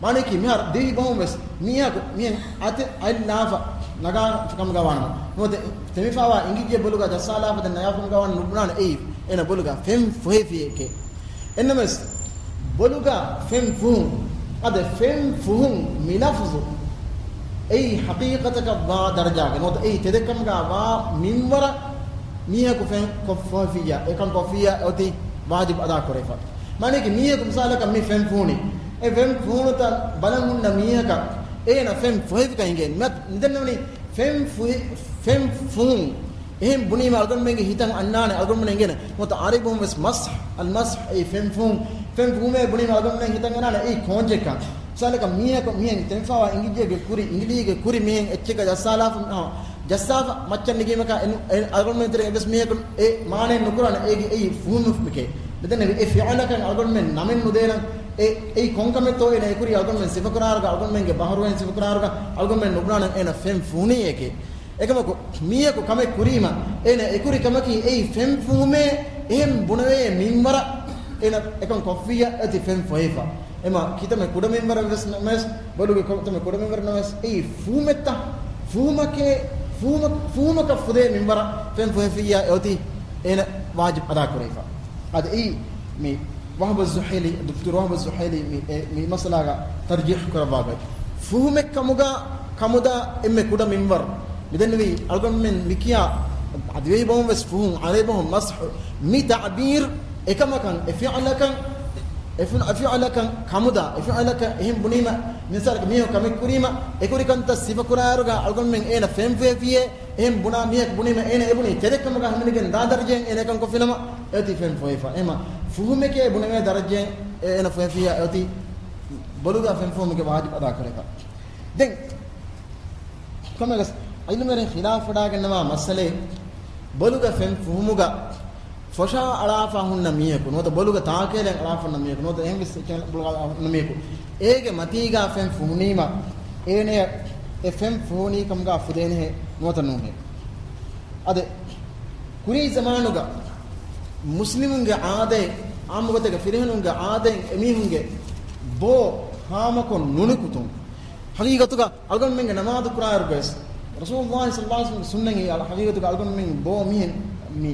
މާނައަކީ މިހާރު ދިވެހި ބަހުން ވެސް މީހަކު މިހެން އަތެއް އަތް ލާފަ ނަގާފަ ކަމުގަ ވާނަމަ، ނުވަތަ ތެމިފައިވާ އިނގިއްޖެ ބޮލުގަ ޖައްސާލާފަ ދެން ނަގާފަ ކަމުގަ ވާނަމަ ނުބުނާނެ އެއީ އޭނަ ބޮލުގަ ފެން ފޮހެފިއެކޭ. އެންނަމަވެސް، ބޮލުގަ ފެން ފުހުން، އަދި ފެން ފުހުން މި ލަފުޒު އެއީ ޙަޤީޤަތަކަށް ވާ ދަރަޖާގެ ނުވަތަ އެއީ ތެދެއް ކަމުގަ ވާ މިންވަރަށް މީހަކު ފެން ކޮށް ފޮހެފިއްޔާ، އެކަން ކޮށްފިއްޔާ އެއޮތީ ވާޖިބު އަދާކުރެވިފަ. މާނައަކީ މީހަކު މިސާލަކަށް މި ފެން ފުހުނީ. އެ ފެން ފުހުނުތަން ބަލަން ހުންނަ މީހަކަށް އޭނަ ފެން ފޮހެފިކަން އިނގޭ. މި-، މިދެންނެވުނީ ފެން ފުހި-، ފެން ފުހުން. އެހެން ބުނީމަ އަޅުގަނޑުމެންގެ ހިތަށް އަންނާނެ އަޅުގަނޑުމެން އިނގޭނެ. ނުވަތަ ޢަރަބި ބަހުން ވެސް މަސްޙް، އަލްމަސްޙް، އެއީ ފެން ފުހުން. ފެން ފުހުމޭ ބުނީމަ އަޅުގަނޑުމެން ހިތަށް އަންނާނެ އެއީ ކޯންޗެއްކަން. މިސާލަކަށް މީހަކު މިހެން ތެމިފައިވާ އިނގިއްޖެއްގެ ކުރި، އިނގިލީގެ ކުރި މިހެން އެއްޗެއްގަ ޖައްސާލާފަ، އާ، ޖައްސާފަ މައްޗަށް ނިގީމަކާ އެ ނު-، އެ އަޅުގަނޑުމެން ތެރޭ އެއްވެސް މީހަކު އެ މާނައެއް ނުކުރާނެ އޭގެ އެއީ ފުހުމެކޭ. މިދެންނެވި އެ ފިޢުލަކަށް އަޅުގަނޑުމެން ނަމެއް ނުދޭނަން. އެ، އެއީ ކޮންކަމެއްތޯ އޭނަ އެކުރީ އަޅުގަނޑުމެން ސިފަކުރާއިރުގަ، އަޅުގަނޑުމެންގެ ބަހަރުވެރިން ސިފަކުރާއިރުގަ އަޅުގަނޑުމެން ނުބުނާނަން އޭނަ ފެން ފުހުނީ އެކޭ. އެކަމަކު، މީހަކު ކަމެއް ކުރީމަ، އޭނަ އެކުރި ކަމަކީ އެއީ ފެން ފުހުމޭ، އެހެން ބުނެވޭ މިންވަރަށް އޭނަ އެކަން ކޮށްފިއްޔާ އެއޮތީ ފެން ފޮހެފަ. އެމަ ކިތަންމެ ކުޑަ މިންވަރެއް ވެސް ނަމަވެސް، ބޮލުގެ ކޮ-، ކިތަންމެ ކުޑަ މިންވަރެއް ނަމަވެސް، އެއީ ފުހުމެއްތަ؟ ފުހުމަކޭ، ފުހުމަ-، ފުހުމަކަށް ފުދޭ މިންވަރަށް ފެން ފޮހެފިއްޔާ އެއޮތީ އޭނަ ވާޖިބު އަދާކުރެވިފަ. އަދި އެއީ މި ވަހުބު ޒުހައިލީ، ދޮކްޓަރު ވަހުބު ޒުހައިލީ މި، އެ، މި މައްސަލާގަ ތަރްޖީޙު ކުރައްވާ ގޮތް. ފުހުމެއް ކަމުގަ ކަމުދާ އެންމެ ކުޑަ މިންވަރު. މިދެންނެވީ އަޅުގަނޑުމެން މިކިޔާ އަދިވެހި ބަހުން ވެސް ފުހުން، ޢަރަބި ބަހުން މަސްޙު. މި ތަޢުބީރު އެކަމަކަށް، އެ ފިޢުލަކަށް، އެ ފި-، އެ ފިޢުލަކަށް ކަމުދާ، އެ ފިޢުލަކަށް އެހެން ބުނީމަ، މިސާލަކަށް މީހަކު ކަމެއް ކުރީމަ، އެކުރި ކަންތައް ސިފަކުރާއިރުގަ އަޅުގަނޑުމެން އޭނަ ފެން ފޮހެފިއޭ، އެހެން ބުނާ މީހަކު ބުނީމަ އޭނަ އެބުނީ ތެދެއް ކަމަކަށް ހަމަނިގެން ދާ ދަރަޖައިން އޭނަ އެކަން ކޮށްފިނަމަ އެއޮތީ ފެން ފޮހެފަ. އެހެމަ ފުހުމެކޭ ބުނެވޭ ދަރަޖައިން އޭނަ ފޮހެފިއްޔާ އެއޮތީ ބޮލުގަ ފެން ފުހުމުގެ ވާޖިބު އަދާކުރޭކަށް. ދެން ކޮންމެވެސް ޢިލްމުވެރިން ޚިލާފު ވެޑާގަންނަވާ މައްސަލައެއް، ބޮލުގަ ފެން ފުހުމުގަ ފޮށާ އަޅާފަ ހުންނަ މީހަކު، ނުވަތަ ބޮލުގަ ތާކޭލައިން އަޅާފަ ހުންނަ މީހަކު، ނުވަތަ އެހެންވެސް އެއްޗެއް ބޮލުގަ އަޅާފަ ހުންނަ މީހަކު، އޭގެ މަތީގަ ފެން ފުހުނީމަ، އޭނަޔަށް އެ ފެން ފުހުނީ ކަމުގަ ފުދޭނެހޭ ނުވަތަ ނޫނޭ؟ އަދި ކުރީ ޒަމާނުގަ މުސްލިމުންގެ އާދައެއް، އާއްމުގޮތެއްގަ ފިރިހެނުންގެ އާދައެއް އެމީހުންގެ ބޯ ހާމަކޮށް ނުނުކުތުން. ޙަޤީޤަތުގަ އަޅުގަނޑުމެންގެ ނަމާދު ކުރާއިރުގަވެސް، ރަސޫލުﷲ ޞައްލަﷲ ޢަލައިހި ވަސައްލަމްގެ ސުންނަތް އެއީ، ޙަޤީޤަތުގަ އަޅުގަނޑުމެން ބޯ މިހެން މި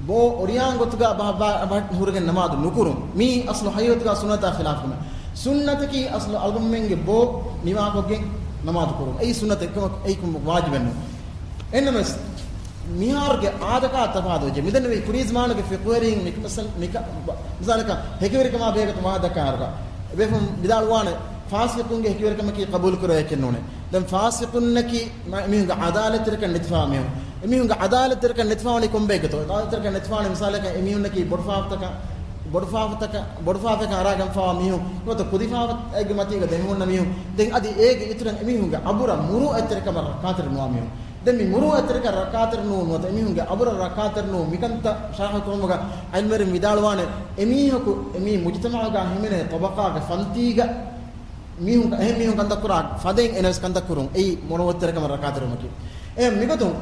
ބޯ އޮރިޔާން ގޮތުގަ ބަ-، ބަ-، ބަ-، ހުރެގެން ނަމާދު ނުކުރުން. މީ އަސްލު ޙަޤީޤަތުގަ ސުންނަތާ ޚިލާފު ކަމެއް. ސުންނަތަކީ އަސްލު އަޅުގަނޑުމެންގެ ބޯ ނިވާކޮށްގެން ނަމާދު ކުރުން. އެއީ ސުންނަތެއް ކަމަށް، އެއީ ކަމަށް ވާޖިބެއް ނޫން. އެހެންނަމަވެސް، މިހާރުގެ އާދަކާ ތަފާތުވެއްޖެ. މިދެންނެވި ކުރީ ޒަމާނުގެ ފިޤުހުވެރީން މި-، މިސަލް-، މިކަ-، މިސާލަކަށް ހެކިވެރިކަމާ ބެހޭގޮތުން ވާހަކަ ދައްކާއިރުގަ، އެބޭފުޅުން ވިދާޅުވާނެ، ފާސިޤުންގެ ހެކިވެރިކަމަކީ ޤަބޫލުކުރެވޭކަށް ނޫނޭ. ދެން ފާސިޤުންނަކީ މަ-، މީހުންގެ ޢަދާލަތްތެރިކަން ނެތިފަވާ މީހުން. އެމީހުންގެ ޢަދާލަތްތެރިކަން ނެތިފަވާނީ ކޮންބައެއްގަތޯ؟ ޢަދާލަތްތެރިކަން ނެތިފަވާނީ މިސާލަކަށް އެމީހުންނަކީ ބޮޑުފާފަތަކަށް، ބޮޑުފާފަތަކަށް، ބޮޑުފާފައަކަށް އަރާގެންފަވާ މީހުން، ނުވަތަ ކުދިފާފަތެއްގެ މަތީގަ ދެމިހުންނަ މީހުން. ދެން އަދި އޭގެ އިތުރަށް އެމީހުންގެ އަބުރަށް މުރޫޢަތްތެރިކަމަށް ރައްކާތެރި ނުވާ މީހުން. ދެން މި މުރޫޢަތްތެރިކަން ރައްކާތެރި ނޫން ނުވަތަ އެމީހުންގެ އަބުރަށް ރައްކާތެރި ނޫން މިކަންތައް ޝަރަޙަ ކުރުމުގަ ޢިލްމުވެރިން ވިދާޅުވާނެ، އެމީހަކު އެމީ މުޖުތަމަޢުގަ ހިމެނޭ ޠަބަޤާގެ ފަންތީގަ މީހުން، އެހެން މީހުން ކަންތައް ކުރާ ފަދައިން އެނަވެސް ކަންތައް ކުރުން. އެއީ މުރޫޢަތްތެރިކަމަށް ރައްކާތެރިވުމަކީ. އެ މިގޮތުން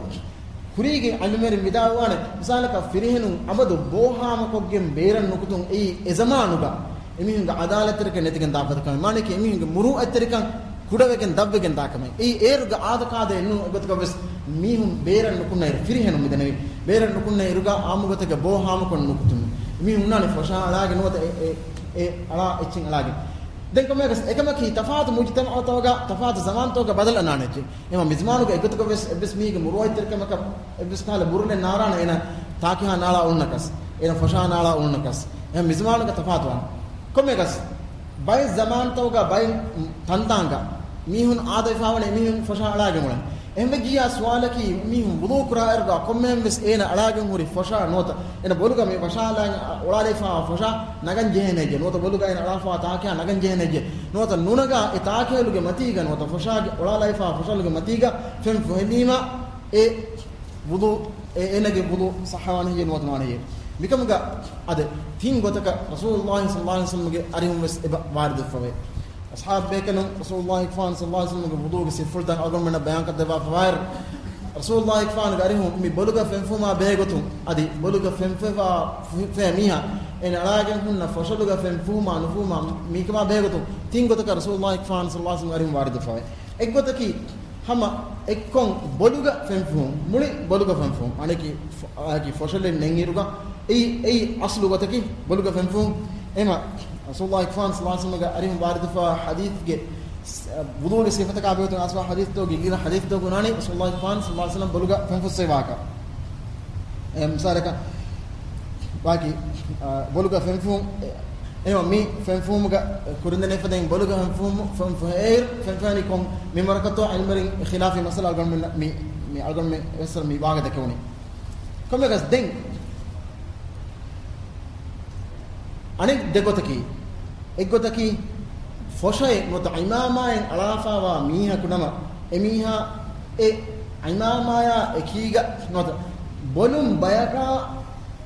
ކުރީގެ ޢިލްމުވެރިން ވިދާޅުވާނެ، މިސާލަކަށް ފިރިހެނުން އަބަދު ބޯ ހާމަކޮށްގެން ބޭރަށް ނުކުތުން އެއީ އެޒަމާނުގަ އެމީހުންގެ ޢަދާލަތްތެރިކަން ނެތިގެން ދާފަދަ ކަމެއް. މާނައަކީ އެމީހުންގެ މުރޫޢަތްތެރިކަން ކުޑަވެގެން ދަށްވެގެން ދާކަމެއް. އެއީ އޭރުގަ އާދަ ކާދައެއް ނޫން. އެގޮތަކަށް ވެސް މީހުން ބޭރަށް ނުކުންނައިރު ފިރިހެނުން މިދަނެވި. ބޭރަށް ނުކުންނައިރުގަ އާއްމު ގޮތެއްގަ ބޯ ހާމަކޮށް ނުކުތުން. މީހުން ހުންނާނެ ފޮށާ އަޅާގެން ނުވަތަ އެ، އެ، އެ އަޅާ އެއްޗެއް އަޅާގެން. ދެން ކޮންމެއަކަސް އެކަމަކީ ތަފާތު މުޖުތަމަޢުތަކުގަ، ތަފާތު ޒަމާންތަކުގަ ބަދަލު އަންނާނެ އެއްޗެއް. އެމަ މިޒުމާނުގަ އެގޮތަކަށް ވެސް އެއްވެސް މީހެއްގެ މުރުވައްތެރިކަމަކަށް އެއްވެސް ކަހަލަ ބުރުލެއް ނާރާނެ އޭނަ ތާކިހާ ނާޅާ އުޅުނަކަސް، އޭނަ ފޮށާ ނާޅާ އުޅުނަކަސް. އެހެން މިޒުމާނުގަ ތަފާތުވާނެ. ކޮންމެއަކަސް ބައެއް ޒަމާންތަކުގަ ބައެއް ތަންތާނގަ މީހުން އާދަވެފާވަނީ މީހުން ފޮށާ އަޅާގެން އުޅެން. އެހެންވެއްޖިއްޔާ ސުވާލަކީ، މީހުން ވުޟޫ ކުރާއިރުގަ ކޮންމެއަކަސް އޭނަ އަޅާގެން ހުރި ފޮށާ ނުވަތަ އޭނަ ބޮލުގަ މި ފޮށާ އަޅާގެން އުޅާލައިފާވާ ފޮށާ ނަގަން ޖެހޭނެއްޖެ ނުވަތަ ބޮލުގަ އޭނަ އަޅާފާވާ ތާކިހާ ނަގަން ޖެހޭނެއްޖެ ނުވަތަ ނުނަގާ އެ ތާކިހަލުގެ މަތީގަ ނުވަތަ ފޮށާގެ އުޅާލައިފާވާ ފޮށަލުގެ މަތީގަ ފެން ފޮހެލީމަ އެ ވުޟޫ، އެ، އޭނަގެ ވުޟޫ ޞައްޙަވާނެހެއްޔޭ ނުވަތަ ނުވާނެހެއްޔޭ؟ މިކަމުގަ އަދި ތިން ގޮތަކަށް ރަސޫލުﷲ ޞައްލަﷲ ޢަލައިހި ވަސައްލަމްގެ އަރިހުން ވެސް އެބަ ވާރިދުވެފަވޭ. އަޞްޙާބު ބޭކަލުން ރަސޫލުﷲ ޞައްލަﷲ ޢަލައިހި ވަސައްލަމްގެ ވުޟޫގެ ސިފަފުޅުތައް އަޅުގަނޑުމެންނަށް ބަޔާންކޮށްދެއްވާފަވާއިރު، ރަސޫލުﷲ ޢަލައިހި ވަސައްލަމްގެ އަރިހުން މި ބޮލުގަ ފެންފުމާ ބެހޭގޮތުން އަދި ބޮލުގަ ފެންފުއްވާ ފެ-، ފެ މީހާ އޭނަ އަޅާގެން ހުންނަ ފޮށަލުގަ ފެންފުހުމާ ނުފުހުމާ މީކަމާ ބެހޭގޮތުން ތިން ގޮތަކަށް ރަސޫލުﷲ ޢަލައިހި ވަސައްލަމްގެ އަރިހުން ވާރިދުވެފަވޭ. އެއްގޮތަކީ، ހަމަ އެއްކޮށް ބޮލުގަ ފެންފުހުން، މުޅި ބޮލުގަ ފެންފުހުން. އަނެކި ފޮ-، އަނެކި ފޮށަލެއް ނެތްއިރުގަ އެއީ، އެއީ އަސްލު ގޮތަކީ ބޮލުގަ ފެންފުހުން. އެމަ ރަސޫލުﷲ ޢަލައިހި ވަސައްލަމްގެ އަރިހުން ވާރިދުވެފަވާ ޙަދީޘްގެ ވުޟޫގެ ސިފަތަކާ ބެހޭގޮތުން އައިސްފަވާ ޙަދީޘްތަކުގެ ގިނަ ޙަދީޘްތަކުގަ އޮންނާނީ ރަސޫލުﷲ ޢަލައިހި ވަސައްލަމް ބޮލުގަ ފެންފުއްސައިފަވާކަން. އެ މިސާލަކަށް، ވާކި، އާ، ބޮލުގަ ފެންފުހުން، އެ، އެ މި ފެންފުހުމުގަ ކުރިންދެނެފަދައިން ބޮލުގަ ފެންފުހުމު، ފެންފުހެއިރު، ފެންފުހެނީ ކޮން މިންވަރަކަށްތޯ ޢިލްމުވެރިން ޚިލާފީ މައްސަލަ އަޅުގަނޑުމެން މި، މި އަޅުގަނޑުމެން އެއްސަރަ މި ވާހަކަ ދެކެވުނީ. ކޮންމެއަކަސް ދެން އަނެއް ދެގޮތަކީ، އެއްގޮތަކީ، ފޮށައެއް ނުވަތަ ޢިމާމާއެއް އަޅާފާވާ މީހަކު ނަމަ، އެ މީހާ އެ ޢިމާމާޔާ އެކީގަ ނުވަތަ ބޮލުން ބަޔަކާ،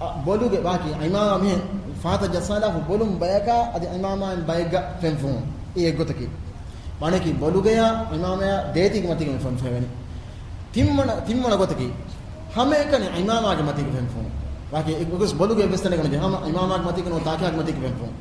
އަ، ބޮލުގެ ވާކި ޢިމާމާ މިހެން ފަހަތަށް ޖައްސާލާފަ ބޮލުން ބަޔަކާ އަދި ޢިމާމާއިން ބައެއްގަ ފެންފުހުން. އެއީ އެއްގޮތަކީ. ވާނެކީ ބޮލުގަޔާ ޢިމާމާޔާ ދޭތީގެ މަތީގަ މި ފެންފުހެވެނީ. ތިންވަނަ، ތިންވަނަ ގޮތަކީ، ހަމައެކަނި ޢިމާމާގެ މަތީގަ ފެންފުހުން. ވާކި އެ ގޮސް ބޮލުގެ އެއްވެސް ތަނެއްގަ ނުޖެހޭ. ހަމަ ޢިމާމާގެ މަތީގަ ނުވަތަ ތާކިހާގެ މަތީގަ ފެންފުހުން.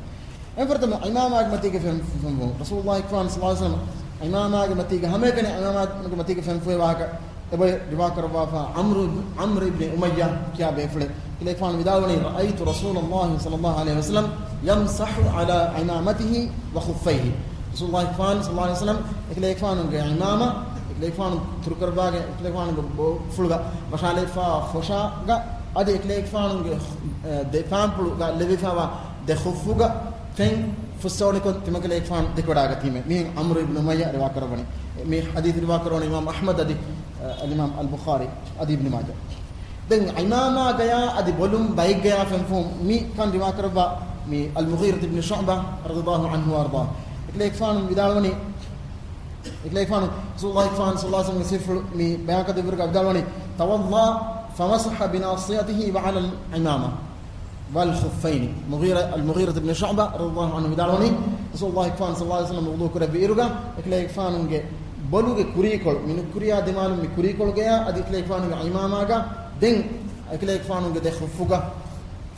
އެންފުރަތަމަ ޢިމާމާގެ މަތީގަ ފެން، ފެންފުހުން. ރަސޫލުﷲ ޢަލައިހި ވަސައްލަމް ޢިމާމާގެ މަތީގަ، ހަމައެކަނި ޢިމާމާގެ މަތީގަ ފެންފުހެވި ވާހަކަ އެބަ ރިވާކުރައްވާފަ ޢަމްރު، ޢަމްރު އިބްނި އުމައްޔާ ކިޔާ ބޭފުޅެއް. އެކަލޭގެފާނު ވިދާޅުވަނީ، رأيت رسول الله صلى الله عليه وسلم يمسح على عمامته وخفيه. ރަސޫލުﷲ ޢަލައިހި ވަސައްލަމް އެކަލޭގެފާނުގެ ޢިމާމާ، އެކަލޭގެފާނު ތުރުކުރައްވާގެން އެކަލޭގެފާނުގެ ބޯފުޅުގަ ވަށާލައިފާ ފޮށާގަ އަދި އެކަލޭގެފާނުގެ، އެ، ދެ ޕާންޕުޅުގަ ލެވިފާވާ ދެ ޚުއްފުގަ ފެން ފުއްސެވުނިކޮށް ތިމަންކަލޭގެފާނު ދެކެވަޑައިގަތީމޭ. މިހެން ޢަމްރު އިބްނު އުމައްޔާ ރިވާކުރައްވަނީ. މި ޙަދީޘް ރިވާކުރައްވަނީ އިމާމް އަޙްމަދު އަދި، އަލްއިމާމް އަލްބުޚާރީ އަދި އިބްނު މާޖާ. ދެން ޢިމާމާގަޔާ އަދި ބޮލުން ބައެއްގަޔާ ފެންފުހުން މިކަން ރިވާކުރައްވާ މި އަލްމުޣީރަތު ބިން ޝުޢުބާ ރަޟިޔަﷲ ޢަންހު ވައަރްޟާ. އެކަލޭގެފާނު ވިދާޅުވަނީ، އެކަލޭގެފާނު ރަސޫލުﷲ ޞައްލަﷲ ޢަލައިހި ވަސައްލަމްގެ ސިފަ މި ބަޔާންކޮށްދެއްވިއިރުގަ ވިދާޅުވަނީ، تولى فمسح بناصيته وعلى العمامة والخفين. މުޣީރަ، އަލްމުޣީރަތު ބިން ޝުޢުބާ ރަޟިޔަﷲ ޢަންހު ވިދާޅުވަނީ، ރަސޫލުﷲ ޞައްލަﷲ ޢަލައިހި ވަސައްލަމް ވުޟޫ ކުރެއްވިއިރުގަ އެކަލޭގެފާނުގެ ބޮލުގެ ކުރީކޮޅު، މި ނުކުރިޔާ ދިމާލުން މި ކުރީކޮޅުގަޔާ އަދި އެކަލޭގެފާނުގެ ޢިމާމާގަ ދެން އެކަލޭގެފާނުގެ ދެ ޚުއްފުގަ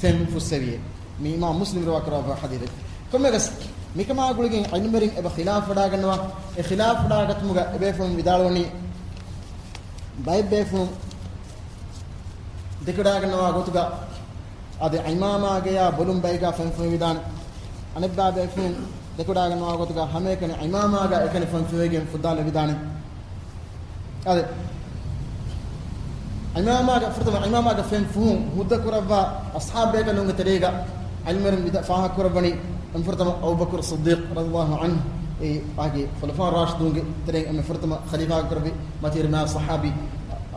ފެން ފުއްސެވިއޭ. މި އިމާމް މުސްލިމް ރިވާކުރާ ޙަދީޘެއް. ކޮންމެއަކަސް، މިކަމާ ގުޅިގެން ޢިލްމުވެރިން އެބަ ޚިލާފުވެވަޑައިގަންނަވާ، އެ ޚިލާފުވެވަޑައިގަތުމުގަ އެބޭފުޅުން ވިދާޅުވަނީ، ބައެއް ބޭފުޅުން ދެކެވަޑައިގަންނަވާ ގޮތުގަ އަދި ޢިމާމާގަޔާ ބޮލުން ބައިގަ ފެން ފޮހެވިދާނެ. އަނެއްބައި ބޭފުޅުން ދެކެވަޑައިގަންނަވާ ގޮތުގަ ހަމައެކަނި ޢިމާމާގަ އެކަނި ފެން ފޮހެވިގެން ފުއްދާލެވިދާނެ. އަދި ޢިމާމާގަ، ފުރަތަމަ ޢިމާމާގަ ފެން ފުހުން ހުއްދަ ކުރައްވާ އަޞްޙާބު ބޭކަލުންގެ ތެރޭގަ ޢިލްމުވެރިން ވިދާ، ފާހަގަ ކުރައްވަނީ، އެންމެ ފުރަތަމަ އަބޫބަކުރު ޞިއްދީޤް ރަޟިޔަﷲ ޢަންހު، އެއީ އާގެ ޚުލަފާ ރާޝިދޫންގެ ތެރެއިން އެންމެ ފުރަތަމަ ޚަލީފާ ކުރެއްވި މަތިވެރި މާ ޞަޙާބީ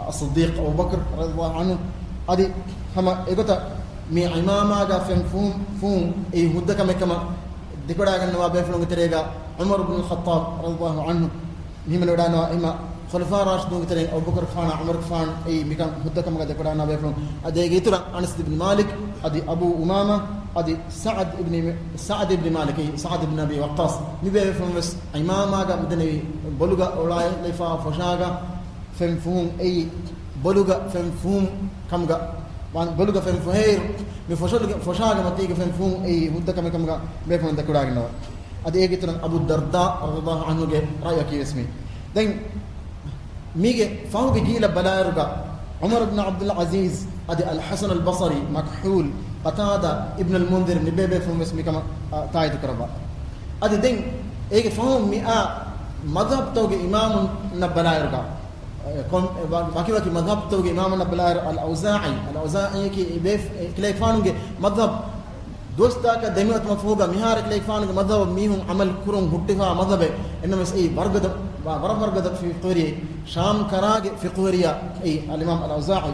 އައްޞިއްދީޤް އަބޫބަކުރު ރަޟިޔަﷲ ޢަންހު. އަދި ހަމަ އެގޮތަށް މި ޢިމާމާގަ ފެން ފުހުން، ފުހުން އެއީ ހުއްދަ ކަމެއް ކަމަށް ދެކެވަޑައިގަންނަވާ ބޭފުޅުންގެ ތެރޭގަ ޢުމަރު ބިން ޚައްޠާބް ރަޟިޔަﷲ ޢަންހު މިހިމެނިވަޑައިގަންނަވާ. އެހެންމަ ޚުލަފާ ރާޝިދޫންގެ ތެރެއިން އަބޫބަކުރުގެފާނާ ޢުމަރުގެފާނު އެއީ މިކަން ހުއްދަ ކަމުގަ ދެކެވަޑައިގަންނަވާ ބޭފުޅުން. އަދި އޭގެ އިތުރަށް އަނަސް ބިން މާލިކް އަދި އަބޫ އުމާމާ އަދި ސަޢަދް އިބްނި، ސަޢަދް އިބްނި މާލިކް، އެއީ ސަޢަދް އިބްނި އަބީ ވައްޤާޞް، މި ބޭފުޅުން ވެސް ޢިމާމާގަ މިދެންނެވި ބޮލުގަ އުޅާލައިފާ ފޮށާގަ ފެން ފުހުން އެއީ ބޮލުގަ ފެން ފުހުން ކަމުގަ، ވާން ބޮލުގަ ފެން ފޮހޭއިރު، މި ފޮށަލުގެ، ފޮށާގެ މަތީގަ ފެން ފުހުން އެއީ ހުއްދަ ކަމެއް ކަމުގަ ބޭފުޅުން ދެކެވަޑައިގަންނަވާ. އަދި އޭގެ އިތުރަށް އަބޫ ދަރްދާ ރަޟިޔަﷲ ޢަންހުގެ ރައުޔަކީވެސް މީ. ދެން މީގެ ފަހުގެ ޖީލަށް ބަލާއިރުގަ، ޢުމަރު ބްނު ޢަބްދުލް ޢަޒީޒް އަދި އަލް ޙަސަނުލް ބަޞްރީ، މަކްޙޫލް، ޤަތާދާ، އިބްނުލް މުންޛިރު، މި ބޭބޭފުޅުން ވެސް މިކަމަށް، އާ، ތާއީދު ކުރައްވާ. އަދި ދެން އޭގެ ފަހުން މިއާ މަޛްހަބްތަކުގެ އިމާމުންނަށް ބަލާއިރުގަ، ކޮން، ވަ-، ވަކިވަކި މަޛްހަބްތަކުގެ އިމާމުންނަށް ބަލާއިރު، އަލް އައުޒާޢީ، އަލް އައުޒާޢީއަކީ އެ ބޭފް-، އެކަލޭގެފާނުގެ މަޛްހަބް ދުވަސްތަކަށް ދެމިވަތުމަށްފަހުގަ މިހާރު އެކަލޭގެފާނުގެ މަޛްހަބަށް މީހުން ޢަމަލު ކުރުން ހުއްޓިފާ މަޛްހަބެއް. އެންނަމަވެސް އެއީ ވަރަށް ވަރަށް ވަރަށް ފިޤުހުވެރި، ޝާމް ކަރާގެ ފިޤުހުވެރިޔާ އެއީ އަލްއިމާމް އަލްއައުޒާޢީ.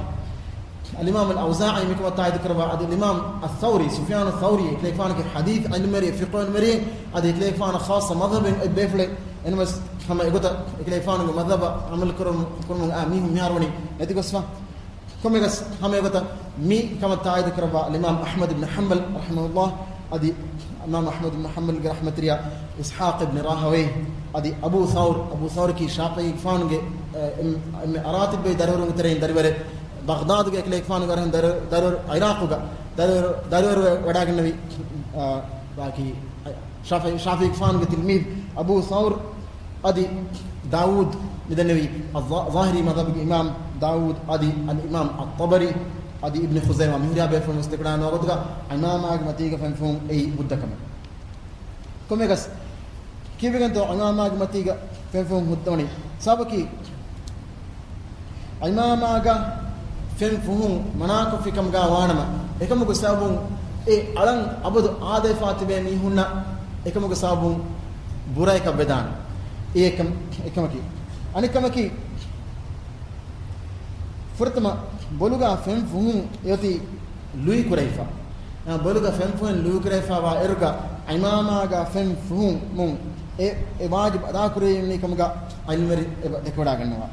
އަލްއިމާމް އަލްއައުޒާޢީ މިކަމަށް ތާއީދު ކުރައްވާ. އަދި އަލްއިމާމް އައްސައުރީ، ސުފްޔާނު އައްސައުރީ، އެކަލޭގެފާނަކީ ޙަދީޘް ޢިލްމުވެރި، ފިޤުހު ޢިލްމުވެރި، އަދި އެކަލޭގެފާނަށް ޚާއްޞަ މަޛްހަބެއް އޮތް ބޭފުޅެއް. އެންނަމަވެސް ހަމަ އެގޮތަށް އެކަލޭގެފާނުގެ މަޛްހަބަށް ޢަމަލު ކުރުމު-، ކުރުމުން އާ މީހުން މިހާރު ވަނީ ނެތިގޮސްފަ. ކޮންމެވެސް ހަމައެގޮތަށް މި ކަމަށް ތާއީދު ކުރައްވާ އަލްއިމާމް އަޙްމަދު ބްނު ޙަންބަލް ރަޙިމަހުﷲ، އަދި އިމާމް އަޙްމަދު ބްނު ޙަންބަލްގެ ރަޙްމަތެރިޔާ އިސްޙާޤު ބްނު ރާހަވައި، އަދި އަބޫ ޘައުރު، އަބޫ ޘައުރަކީ ޝާފިޢީގެފާނުގެ، އެ، އެންމެ އަރާތިއްބެވި ދަރިވަރުންގެ ތެރެއިން ދަރިވަރެއް، ބަޣްދާދުގެ އެކަލޭގެފާނުގެ އަރިހުން ދަރި-، ދަރިވަރު ޢިރާޤުގަ ދަރިވަރު، ދަރިވަރު ވެ-، ވަޑައިގެންނެވި، އާ، ބާކީ ޝާފި-، ޝާފިޢީގެފާނުގެ ތިލްމީޛު އަބޫ ޘައުރު އަދި ދާވޫދު މިދެންނެވީ އައްޒާ-، ޒާހިރީ މަޛްހަބުގެ އިމާމް ދާވޫދު އަދި އަލްއިމާމް އައްޠަބަރީ އަދި އިބްނު ޚުޒައިމާ މިހުރިހާ ބޭފުޅުން ވެސް ދެކެވަޑައިގަންނަވާ ގޮތުގަ ޢިމާމާގެ މަތީގަ ފެންފުހުން އެއީ ހުއްދަ ކަމެއް. ކޮންމެވެސް ކީއްވެގެންތޯ ޢިމާމާގެ މަތީގަ ފެންފުހުން ހުއްދަވަނީ؟ ސަބަބަކީ ޢިމާމާގަ ފެންފުހުން މަނާކޮށްފި ކަމުގަ ވާނަމަ، އެކަމުގެ ސަބަބުން އެ އަޅަން އަބަދު އާދައިފާ ތިބޭ މީހުންނަށް އެކަމުގެ ސަބަބުން ބުރައެކަށް ވެދާނެ. އެ އެކަން-، އެކަމަކީ. އަނެއްކަމަކީ، ފުރަތަމަ ބޮލުގަ ފެންފުހުން އެއޮތީ ލުއި ކުރެވިފަ. އަ، ބޮލުގަ ފެންފުހެއް ލުއި ކުރެވިފަ ވާ އިރުގަ ޢިމާމާގަ ފެންފުހުމުން އެ، އެ ވާޖިބު އަދާކުރެވޭނީ ކަމުގަ ޢިލްމުވެރިން އެބަ ދެކެވަޑައިގަންނަވާ.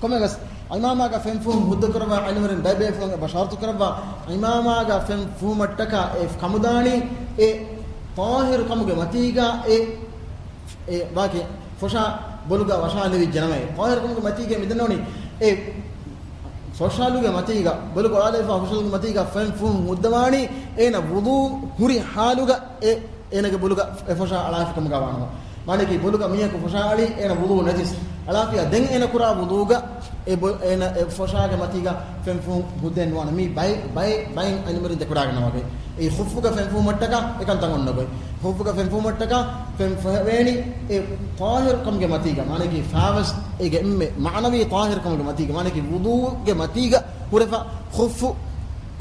ކޮންމެވެސް، ޢިމާމާގަ ފެންފުހުން ހުއްދަކުރައްވާ ޢިލްމުވެރިން ބައެއް ބޭފުޅުން އެބަ ޝަރުޠުކުރައްވާ، ޢިމާމާގަ ފެންފުހުމަށްޓަކާ އެ ކަމުދާނީ އެ ޠާހިރު ކަމުގެ މަތީގަ އެ، އެ ވާކި ފޮށާ ބޮލުގަ ވަށާލެވިއްޖެނަމަ، އެ ޠާހިރު ކަމުގެ މަތީގަ މިދަންނަވަނީ އެ ފޮށާލުގެ މަތީގަ، ބޮލުގަ އާދައިފާ ފޮށާލުގެ މަތީގަ ފެންފުހުން ހުއްދަވާނީ އޭނަ ވުޟޫ ހުރި ޙާލުގަ އެ އޭނަގެ ބޮލުގަ އެ ފޮށާ އަޅާފި ކަމުގަ ވާނަމަ. މާނައަކީ ބޮލުގަ މީހަކު ފޮށާ އަޅީ އޭނަ ވުޟޫ ނެތިސް އަޅާފިޔާ ދެން އޭނަ ކުރާ ވުޟޫގަ އެ ބޮ-، އޭނަ އެ ފޮށާގެ މަތީގަ ފެންފުހުން ހުއްދައެއް ނުވާނެ. މީ ބައި-، ބައި-، ބައިން ޢިލްމުވެރިން ދެކެވަޑައިގަންނަވާ ގޮތް. އެ ޚުއްފުގަ ފެންފުހުމަށްޓަކާ އެކަންތައް އޮންނަ ގޮތް. ޚުއްފުގަ ފެންފުހުމަށްޓަކާ ފެން ފެންފުހެވޭނީ އެ ޠާހިރު ކަމުގެ މަތީގަ. މާނައަކީ ފާވެސް އޭގެ އެންމެ މާނަވީ ޠާހިރު ކަމުގެ މަތީގަ. މާނައަކީ ވުޟޫގެ މަތީގަ ހުރެފަ ޚުއްފު،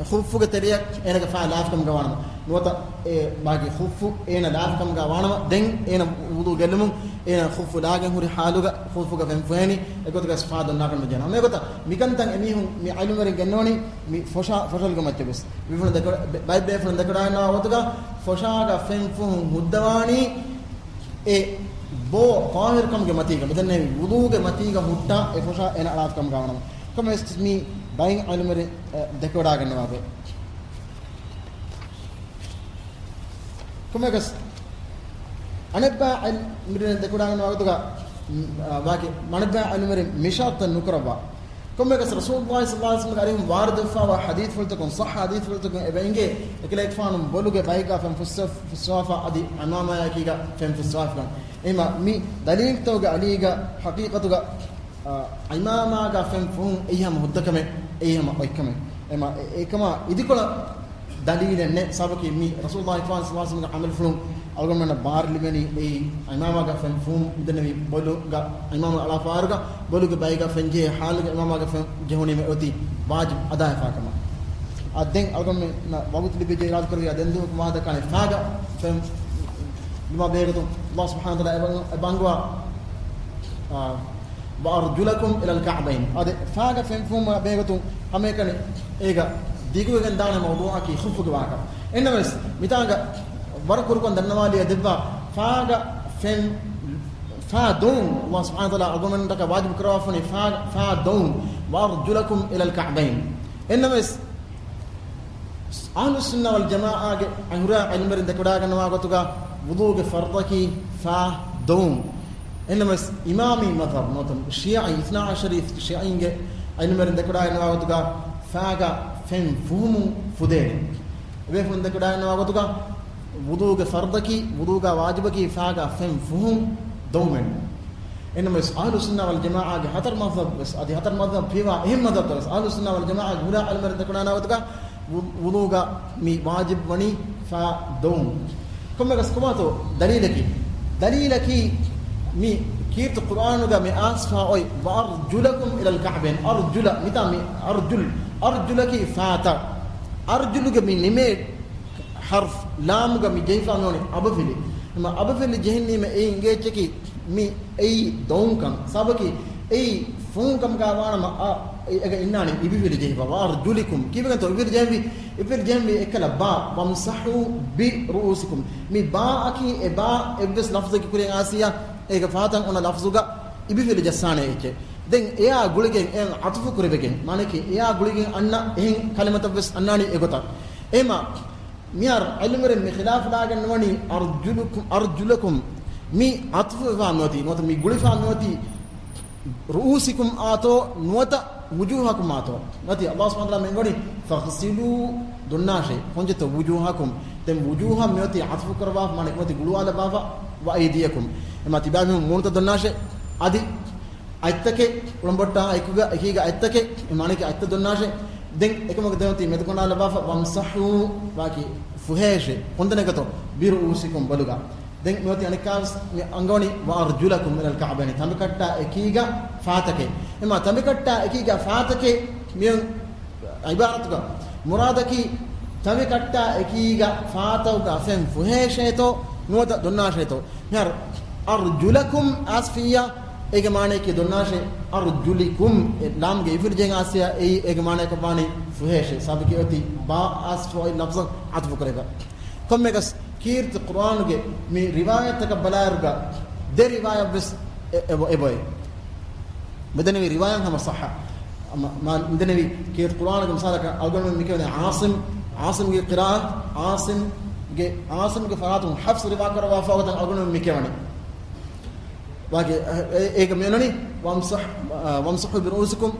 ޚުއްފުގެ ތެރެއަށް އޭނަގެ ފާ ލާފިކަމުގަ ވާނަމަ، ނުވަތަ އެ ބާކީ ޚުއްފު އޭނަ ލާފިކަމުގަ ވާނަމަ، ދެން އޭނަ ވުޟޫ ގެއްލުމުން އޭނަ ޚުއްފު ލާގެން ހުރި ޙާލުގަ ޚުއްފުގަ ފެން ފެންފުހެނީ އެގޮތުގަ ފާ ދޮންނާކަށް ނުޖެހޭނެ. ހަމަ އެގޮތަށް މިކަންތައް އެމީހުން މި ޢިލްމުވެރިން ގެންނަވަނީ މި ފޮށާ، ފޮށަލުގެ މައްޗަށް ވެސް. މި ބޭފުޅުން ދެކެ-، ބައެއް ބޭފުޅުން ދެކެވަޑައިގަންނަވާ ގޮތުގަ ފޮށާގަ ފެންފުހުން ހުއްދަވާނީ އެ ބޯ ޠާހިރު ކަމުގެ މަތީގަ، މިދެންނެވި ވުޟޫގެ މަތީގަ ހުއްޓާ އެ ފޮށާ އޭނަ އަޅާފި ކަމުގަ ވާނަމަ. ކޮންމެވެސް މީ ބައިން ޢިލްމުވެރިން، އެ، ދެކެވަޑައިގަންނަވާ ގޮތް. ކޮންމެވެސް އަނެއްބައި ޢިލްމުވެރިން ދެކެވަޑައިގަންނަވާ ގޮތުގަ، މް، އާ، ވާކި، އަނެއްބައި ޢިލްމުވެރިން މި ޝަރުޠަށް ނުކުރައްވާ. ކޮންމެވެސް ރަސޫލުﷲ ޞައްލަﷲ ޢަލައިހި ވަސައްލަމްގެ އަރިހުން ވާރިދުވެފަވާ ޙަދީޘްފުޅުތަކުން، ޞައްޙަ ޙަދީޘްފުޅުތަކުން އެބަ އެނގޭ، އެކަލޭގެފާނު ބޮލުގެ ބައިގަ ފެން ފުއްސަ-، ފުއްސަވާފަ އަދި ޢިމާމާއަކީގަ ފެން ފުއްސަވާފަ. އެހެންވީމަ މި ދަލީލްތަކުގެ އަލީގަ ޙަޤީޤަތުގަ، އާ، ޢިމާމާގަ ފެން ފުހުން އެއީ ހަމަ ހުއްދަ ކަމެއް، އެއީ ހަމަ އޮތް ކަމެއް. އެހެންވީމަ އެ-، އެކަމާ އިދިކޮޅަށް ދަލީލެއް ނެތް. ސަބަބަކީ މި ރަސޫލުﷲ ޞައްލަﷲ ޢަލައިހި ވަސައްލަމްގެ ޢަމަލުފުޅުން އަޅުގަނޑުމެންނަށް ބާރު ލިބެނީ އެއީ، ޢިމާމާގަ ފެން ފުހުމުން މިދެންނެވި ބޮލުގަ ޢިމާމާ އަޅާފަ އަހަރުގަ ބޮލުގެ ބައިގަ ފެން ޖެހޭ ޙާލުގަ ޢިމާމާގަ ފެން ޖެހުނީމަ އޮތީ ވާޖިބު އަދާވެފާ ކަމަށް. އާ، ދެން އަޅުގަނޑުމެންނަށް ވަގުތު ލިބިއްޖެ އިރާދަކުރެއްވިއްޔާ ދެން ދުވަހަކު ވާހަކަ ދައްކާނެ ފާގަ ފެން ލުމާ ބެހޭގޮތުން ﷲ ސުބްޙާނަހޫ ވަތަޢާލާ އެބަ-، އެބަ އަންގަވާ، އާ، "وأرجلكم إلى الكعبين." އާދެ، ފާގަ ފެން ފުހުމާ ބެހޭގޮތުން ހަމައެކަނި އޭގަ ދިގުވެގެން ދާނެ މައުޟޫޢަކީ ޚުއްފުގެ ވާހަކަ. އެހެންނަމަވެސް، މިތާނގަ ވަރަށް ކުރުކޮށް ދަންނަވާލިޔަ ދެއްވާ ފާގަ ފެން، ފާ ދޮވުން، ﷲ ސުބްޙާނަހޫ ވަތަޢާލާ އަޅުގަނޑުމެންނަށް ވާޖިބު ކުރައްވާފަ ވަނީ ފާ، ފާ ދޮވުން، "وأرجلكم إلى الكعبين." އެހެންނަމަވެސް، އަހްލުއްސުންނަ ވަލްޖަމާޢާގެ އަންހުރާ ޢިލްމުވެރިން ދެކެވަޑައިގަންނަވާ ގޮތުގަ ވުޟޫގެ ފަރްޟަކީ ފާ ދޮވުން. އެހެންނަމަވެސް، އިމާމީ މަޛްހަބު ނުވަތަ ޝިޔަޢީ، އިސްނާ ޢަޝަރީ ޝިޔަޢީންގެ ޢިލްމުވެރިން ދެކެވަޑައިގަންނަވާ ގޮތުގަ ފާގަ ފެން ފުހުމުން ފުދޭނެ. އެބޭފުޅުން ދެކެވަޑައިގަންނަވާ ގޮތުގަ ވުޟޫގެ ފަރްޟަކީ، ވުޟޫގަ ވާޖިބަކީ ފާގަ ފެން ފުހުން ދޮވުމެއް. އެންނަމަވެސް އަހްލު ސުންނަ ވަލް ޖަމާޢާގެ ހަތަރު މަޛްހަބް ވެސް، އަދި ހަތަރު މަޛްހަބް ފިޔަވާ އެހެން މަޛްހަބްތައް ވެސް، އަހްލު ސުންނަ ވަލް ޖަމާޢާގެ ހުރިހާ އަލްމަރި ދަކުނާނާ ގޮތުގަ ވު-، ވުޟޫގަ މި ވާޖިބް ވަނީ ފާ ދޮވުން. ކޮންމެވެސް ކޮބާތޯ ދަލީލަކީ؟ ދަލީލަކީ މި ކީރިތި ޤުރްއާނުގަ މި އައިސްފާ އޮތް، "وأرجلكم إلى الكعبين." އަރްޖުލަ، މިތާ މި އަރްޖުލް، އަރްޖުލަކީ ފާތައް. އަރްޖުލުގެ މި ނިމޭ ޙަރްފް ލާމުގަ މި ޖެހިފާ މިވަނީ އަބަފިލި. އެމަ އަބަފިލި ޖެހެނީމަ އެއީ އިނގޭ އެއްޗަކީ މި އެއީ ދޮވުންކަން. ސަބަކީ އެއީ ފުހުން ކަމުގަ ވާނަމަ އަ، އެ، އޭގަ އިންނާނީ އިބިފިލި ޖެހިފަ. "وأرجلكم." ކީއްވެގެންތޯ އިބިފިލި ޖެހެންވީ؟ އިބިފިލި ޖެހެންވީ އެއްކަލަ ބާ، "وامسحوا برؤوسكم." މި ބާ އަކީ އެ ބާ އެއްވެސް ލަފްޒަކީ ކުރިޔަށް އާސިޔާ އޭގެ ފަހަތަށް އޮންނަ ލަފްޒުގަ އިބިފިލި ޖައްސާނެ އެއްޗެއް. ދެން އެއާ ގުޅިގެން އެ ޢަޠުފު ކުރެވިގެން، މާނައަކީ އެއާ ގުޅިގެން އަންނަ އެހެން ކަލިމަތައްވެސް އަންނާނީ އެގޮތަށް. އެމަ މިހާރު ޢިލްމުވެރިން މި ޚިލާފް ލާގެން ނުވަނީ އަރްޖުލުކުމް، އަރްޖުލަކުމް މި ޢަޠުފުވެފާ މިއޮތީ ނުވަތަ މި ގުޅިފާ މިއޮތީ ރުއޫސިކުމް އާތޯ ނުވަތަ ވުޖޫހަކުމް އާތޯ. ނުވަތަ ﷲ ސުބްޙާނަހޫ ވަތަޢާލާ މި އެނގޮނީ، "فاغسلوا" ދޮންނާށޭ. ކޮންޗެއްތޯ؟ "وجوهكم." ދެން ވުޖޫހަށް މިއޮތީ ޢަޠުފު ކުރަވާފަ، މާނަ އެކަމަތި ގުޅުވާލައްވާފަ، "وأيديكم." އެމަ ތިބާމީހުން މޫނުތައް ދޮންނާށޭ. އަދި އަތްތަކެއް އުޅަނބޮއްޓާ އެކުގަ، އެކީގަ އަތްތަކެއް، އެ މާނައަކީ އަތްތައް ދޮންނާށޭ. ދެން އެކަމަކު ދެން ތި މެދުކޮނޑާލައްވާފަ، "وامسحوا" ވާކީ ފުހޭށޭ. ކޮންތަނެއްގަތޯ؟ "برؤوسكم" ބޮލުގަ. ދެން މިއޮތީ އަނެއްކާވެސް މި އަންގަވަނީ "وأرجلكم إلى الكعبين." ތަނބިކައްޓާ އެކީގަ ފާތަކެއް. އެމާ ތަނބިކައްޓާ އެކީގަ ފާތަކެއް މިއޮތް ޢިބާރަތުގަ މުރާދަކީ ތަނބިކައްޓާ އެކީގަ ފާތައުގަ ފެން ފުހޭށޭތޯ ނުވަތަ ދޮންނާށޭތޯ. މިހާރު "أرجلكم" އައިސްފިއްޔާ އޭގެ މާނައަކީ ދޮންނާށޭ. "أرجلكم" އެ ލާމްގެ އިބިފިލި ޖެހެން އާސިޔާ އެއީ އޭގެ މާނައަކަށް ވާނީ ފުހޭށޭ. ސަބަކީ އޮތީ ބާ އައިސްފަ އޮތް ލަފްޒަށް ޢަޠުފު ކުރެވޭ. ކޮންމެއަކަސް ކީރިތި ޤުރްއާނުގެ މި ރިވާޔަތްތަކަށް ބަލާއިރުގަ ދެ ރިވާޔަތްވެސް އެ، އެބަ، އެބައޮތް. މިދެންނެވި ރިވާޔަތް ހަމަ ޞައްޙަ. މި، މި، މިދެންނެވި ކީރިތި ޤުރްއާނުގެ މިސާލަކަށް އަޅުގަނޑުމެން މިކެވަނީ ޢާޞިމް، ޢާޞިމްގެ ޤިރާއަތް، ޢާޞިމްގެ، ޢާޞިމްގެ ފަރާތުން ޙަފްޞް ރިވާ ކުރައްވާފަ އޮތަން އަޅުގަނޑުމެން މިކެވަނީ. ވާގި، އެ، އޭގަ މިއޮންނަނީ، "وامسح، وامسحوا برؤوسكم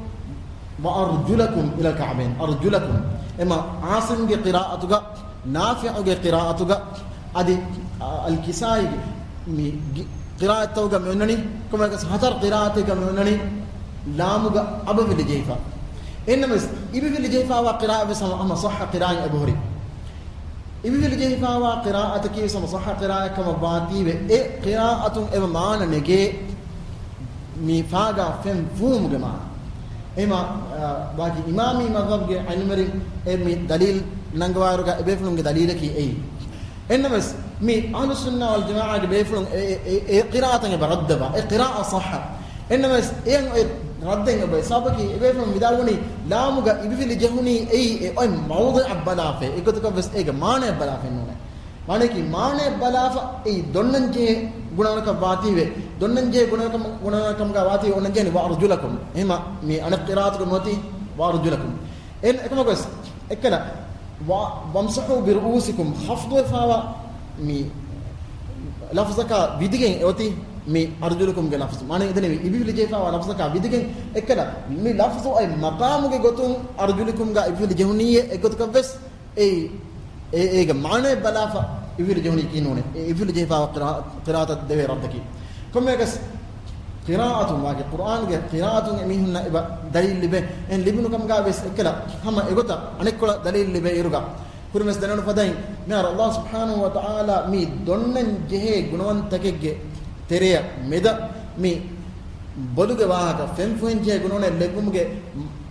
وأرجلكم إلى الكعبين." أرجلكم. އެމަ ޢާޞިމްގެ ޤިރާއަތުގަ، ނާފިޢުގެ ޤިރާއަތުގަ، އަދި، އަ، އަލްކިސާއީގެ މި ގި-، ޤިރާއަތްތަކުގަ މިއޮންނަނީ، ކޮންމެއަކަސް ހަތަރު ޤިރާއަތެއްގަ މިއޮންނަނީ ލާމުގަ އަބަފިލި ޖެހިފަ. އެހެންނަމަވެސް، އިބިފިލި ޖެހިފައިވާ ޤިރާއަތްވެސް ހަމަ، ހަމަ ޞައްޙަ ޤިރާއަތް އެބަހުރި. އިބިފިލި ޖެހިފައިވާ ޤިރާއަތަކީ ހަމަ ޞައްޙަ ޤިރާއަތް ކަމަށް ވާތީވެ، އެ ޤިރާއަތުން އެބަ މާނަ ނެގޭ މި ފާގާ ފެން ފުހުމުގެ މާނަ. އެހެމަ، އާ، ވާގި އިމާމީ މަޛްހަބްގެ ޢިލްމުވެރިން އެ މި ދަލީލް ނަންގަވާއިރުގަ އެބޭފުޅުންގެ ދަލީލަކީ އެއީ. އެހެންނަމަވެސް، މި އަހްލުއްސުންނާ ވަލްޖަމާޢާގެ ބޭފުޅުން އެ، އެ، އެ، އެ ޤިރާއަތަށް އެބަ ރައްދަވާ، އެ ޤިރާއަތް ޞައްޙަ. އެހެންނަމަވެސް، އެއަށް އޮތް ރައްދެއް އެބައޮތް. ސަބަބަކީ އެބޭފުޅުން ވިދާޅުވަނީ، ލާމުގަ އިބިފިލި ޖެހުނީ އެއީ އެ އޮތް މައުޟިޢަށް ބަލާފަ، އެގޮތަކަށްވެސް އޭގެ މާނައަށް ބަލާފައެއް ނޫނޭ. މާނައަކީ މާނައަށް ބަލާފަ އެއީ ދޮންނަންޖެހޭ ގުނަވަނަކަށް ވާތީވެ، ދޮންނަންޖެހޭ ގުނަވަނަކަމަ-، ގުނަވަނަކަމުގަ ވާތީ އޮންނަންޖެހެނީ "وأرجلكم". އެހެމަ މި އަނެއް ޤިރާއަތުގަ މިއޮތީ "وأرجلكم". އެ، އެކަމަކުވެސް އެއްކަލަ، ވަ-، "وامسحوا برؤوسكم" ޙަފްޞުވެފައިވާ މި ލަފްޒަކާ ވިދިގެން އެއޮތީ މި "أرجلكم" ގެ ލަފްޒު. މާނަ އެދެނެވި އިބިފިލި ޖެހިފައިވާ ލަފްޒަކާ ވިދިގެން އެއްކަލަ، މި ލަފްޒު އޮތް މަޤާމުގެ ގޮތުން "أرجلكم" ގަ އިބިފިލި ޖެހުނީއޭ އެއްގޮތަކަށްވެސް އެއީ، އެ، އޭގެ މާނައަށް ބަލާފަ އިބިފިލި ޖެހުނީކީ ނޫނޭ. އެ އިބިފިލި ޖެހިފައިވާ ޤިރާ-، ޤިރާއަތަށް ދެވޭ ރައްދަކީ. ކޮންމެއަކަސް ޤިރާއަތުން ވާގި، ޤުރްއާންގެ ޤިރާއަތުން އެމީހުންނަށް އެބަ ދަލީލް ލިބޭ. އެހެން ލިބުނު ކަމުގަ ވެސް އެއްކަލަ ހަމަ އެގޮތަށް އަނެއްކޮޅަށް ދަލީލް ލިބޭ އިރުގަ، ކުރިންވެސް ދެނެވުނު ފަދައިން، މިހާރު ﷲ ސުބްޙާނަހޫ ވަތަޢާލާ މި ދޮންނަން ޖެހޭ ގުނަވަންތަކެއްގެ ތެރެއަށް މެދަށް މި ބޮލުގެ ވާހަކަ، ފެން ފުހެން ޖެހޭ ގުނަވަނެއް ލެއްވުމުގެ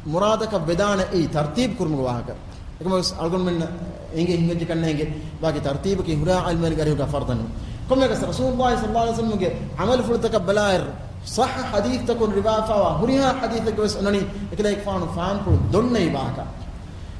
މުރާދަކަށް ވެދާނެ އެއީ ތަރްތީބު ކުރުމުގެ ވާހަކަ. އެކަމަކުވެސް އަޅުގަނޑުމެންނަށް އެނގޭ ހިނގައްޖެ ކަންނޭނގެ ވާގި ތަރްތީބަކީ ހުރިހާ ޢިލްމުވެރިންގެ އަރިހުގަ ފަރުޟަކީ. ކޮންމެއަކަސް ރަސޫލުﷲ ޞައްލަﷲު ޢަލައިހި ވަސައްލަމްގެ ޢަމަލުފުޅުތަކަށް ބަލާއިރު، ޞައްޙަ ޙަދީޘްތަކުން ރިވާފައިވާ ހުރިހާ ޙަދީޘެއްގަ ވެސް އޮންނަނީ އެކަލޭގެފާނު ފާންޕުޅު ދޮންނައި ވާހަކަ.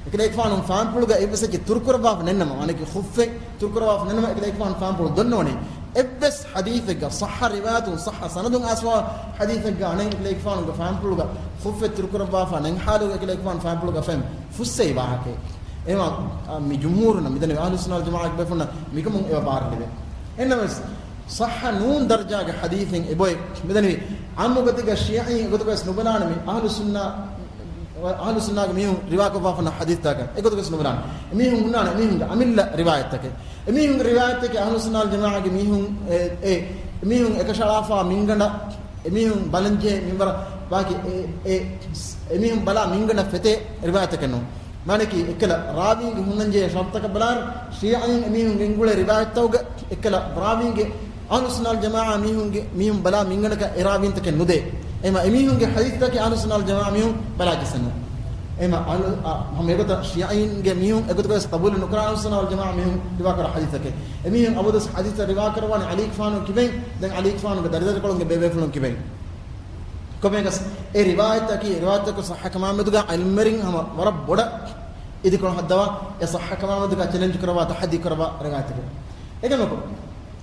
އެކަލޭގެފާނު ފާންޕުޅުގަ އެއްވެސް އެއްޗެއް ތުރުކުރައްވާފަ ނެތްނަމަ، މާނައަކީ ޚުއްފެއް ތުރުކުރައްވާފަ ނެތްނަމަ އެކަލޭގެފާނު ފާންޕުޅު ދޮންނަވަނީ. އެއްވެސް ޙަދީޘެއްގަ، ޞައްޙަ ރިވާޔަތުން، ޞައްޙަ ސަނަދުން އައިސްފައިވާ ޙަދީޘެއްގަ އަނެއް އެކަލޭގެފާނުގެ ފާންޕުޅުގަ ޚުއްފެއް ތުރުކުރައްވާފަ ނެތް ޙާލުގަ އެކަލޭގެފާނު ފާންޕުޅުގަ ފެން ފުއްސައި ވާހަކައެއް. އެމަ، އަ، މި ޖުމްހޫރުންނަށް މިދަނީ އަހްލުއްސުންނަ ވަލްޖަމާޢާގެ ބޭފުޅުންނަށް މިކަމުން އެބަ ބާރު ލިބޭ. އެހެންނަމަވެސް، ޞައްޙަ ނޫން ދަރަޖާގެ ޙަދީޘެއް އެބައޮތް. މިދަނީ ޢާއްމު ގޮތެއްގަ ޝިޔަޢީ އެގޮތަކަށް ވެސް ނުބަލާނެ މި އަހްލުއްސުންނަ އަހުލު ސުންނާގެ މީހުން ރިވާކޮށްފާފަންނަ ޙަދީޘްތަކަށް އެގޮތުގަސް ނުބުނާނެ. އެމީހުން ހުންނާނެ އެމީހުންގެ އަމިއްލަ ރިވާޔަތްތަކެއް. އެމީހުންގެ ރިވާޔަތްތަކެއް އަހުލު ސުންނާ ވަލް ޖަމާޢާގެ މީހުން އެ، އެ، އެމީހުން އެކަށައަޅާފާ މިންގަނޑަށް އެމީހުން ބަލަންޖެހޭ މިންވަރަށް ވާކި އެ، އެ، އެމީހުން ބަލާ މިންގަނޑަށް ފެތޭ ރިވާޔަތްތަކެއް ނޫން. މާނައަކީ އެއްކަލަ ރާވީންގެ ހުންނަންޖެހޭ ޝަރުޠުތަކަށް ބަލާއިރު، ޝީޢީން އެމީހުން ގެންގުޅޭ ރިވާޔަތްތަކުގަ އެއްކަލަ ރާވީންގެ އަހުލު ސުންނަތް ވަލް ޖަމާޢާ މީހުންގެ، މީހުން ބަލާ މިންގަނޑަކަށް އެ ރާވީންތަކެއް ނުދޭ. އެހެންވީމަ އެމީހުންގެ ޙަދީޘްތަކެއް އަހުލު ސުންނަތް ވަލް ޖަމާޢާ މީހުން ބަލާ ޖެއްސެއް ނޫން. އެހެންވީމަ އަހުލު، އަ، ހަމަ އެގޮތަށް ޝީޢީންގެ މީހުން އެގޮތުގަސް ޤަބޫލު ނުކުރާ އަހުލު ސުންނަތް ވަލް ޖަމާޢާ މީހުން ރިވާކުރާ ޙަދީޘްތަކެއް. އެމީހުން އަބަދުވެސް ޙަދީޘްތައް ރިވާކުރައްވާނެ ޢަލީގެފާނު ކިބައިން، ދެން ޢަލީގެފާނުގެ ދަރިދަރިކޮޅުންގެ ބޭބޭފުޅުން ކިބައިން. ކޮބެންގަސް އެ ރިވާޔަތްތަކީ، ރިވާޔަތްތަކު ޞައްޙަކަމާމެދުގަ ޢިލްމުވެރިން ހަމަ ވަރަށް ބޮޑަށް އިދިކޮޅު ހައްދަވާ، އެ ޞައްޙަކަމާމެދުގަ ޗެލެންޖު ކުރައްވާ، ތަޙައްދީ ކުރައްވާ ރިވާޔަތްތަކެއް. އެކަމަކު،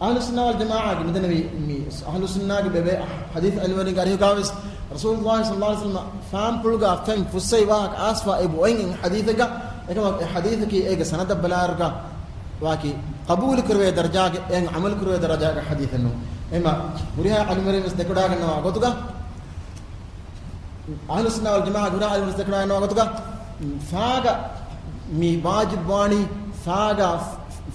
އަހުލު ސުންނަތް ވަލް ޖަމާޢާގެ މިދެންނެވި މި އަހުލު ސުންނާގެ ބޭބޭ ޙަދީޘް ޢިލްމުވެރިންގެ އަރިހުގަވެސް ރަސޫލުﷲ ޞައްލަﷲ ޢަލައިހި ވަސައްލަމަ ފާންޕުޅުގަ ފެން ފުއްސައި ވާހަކަ އައިސްފަ އެބައޮތް އެއް ޙަދީޘެއްގަ، އެކަމަކު އެ ޙަދީޘަކީ އޭގެ ސަނަދަށް ބަލާއިރުގަ ވާކި ޤަބޫލު ކުރެވޭ ދަރަޖާގެ، އެއަށް ޢަމަލު ކުރެވޭ ދަރަޖާގެ ޙަދީޘެއް ނޫން. އެހެންވީމަ ހުރިހާ ޢިލްމުވެރިން ވެސް ދެކެވަޑައިގަންނަވާ ގޮތުގަ، އަހުލު ސުންނަތް ވަލް ޖަމާޢާގެ ހުރިހާ ޢިލްމުވެރިން ވެސް ދެކެވަޑައިގަންނަވާ ގޮތުގަ، ފާގަ މި ވާޖިބުވާނީ ފާގަ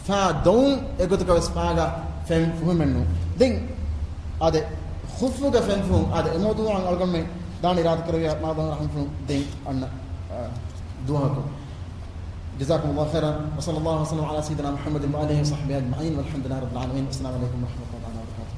ފާ ދޮވުން އެގޮތަކަށް ވެސް ފާގަ ފެން ފުހުމެއް ނޫން. ދެން އާދެ، ޚުއްފުގަ ފެން ފުހުން، އާދެ، އެ މައުޟޫޢަށް އަޅުގަނޑުމެން ދާން އިރާދަ ކުރެއްވިޔާ މާދަމާ ރަޙްމަތު ދެން އަންނަ، އާ، ދުވަހަކު. جزاكم الله خيرا، وصلى الله وسلم على سيدنا محمد وآله وصحبه أجمعين، والحمد لله رب العالمين. السلام عليكم ورحمة الله تعالى وبركاته.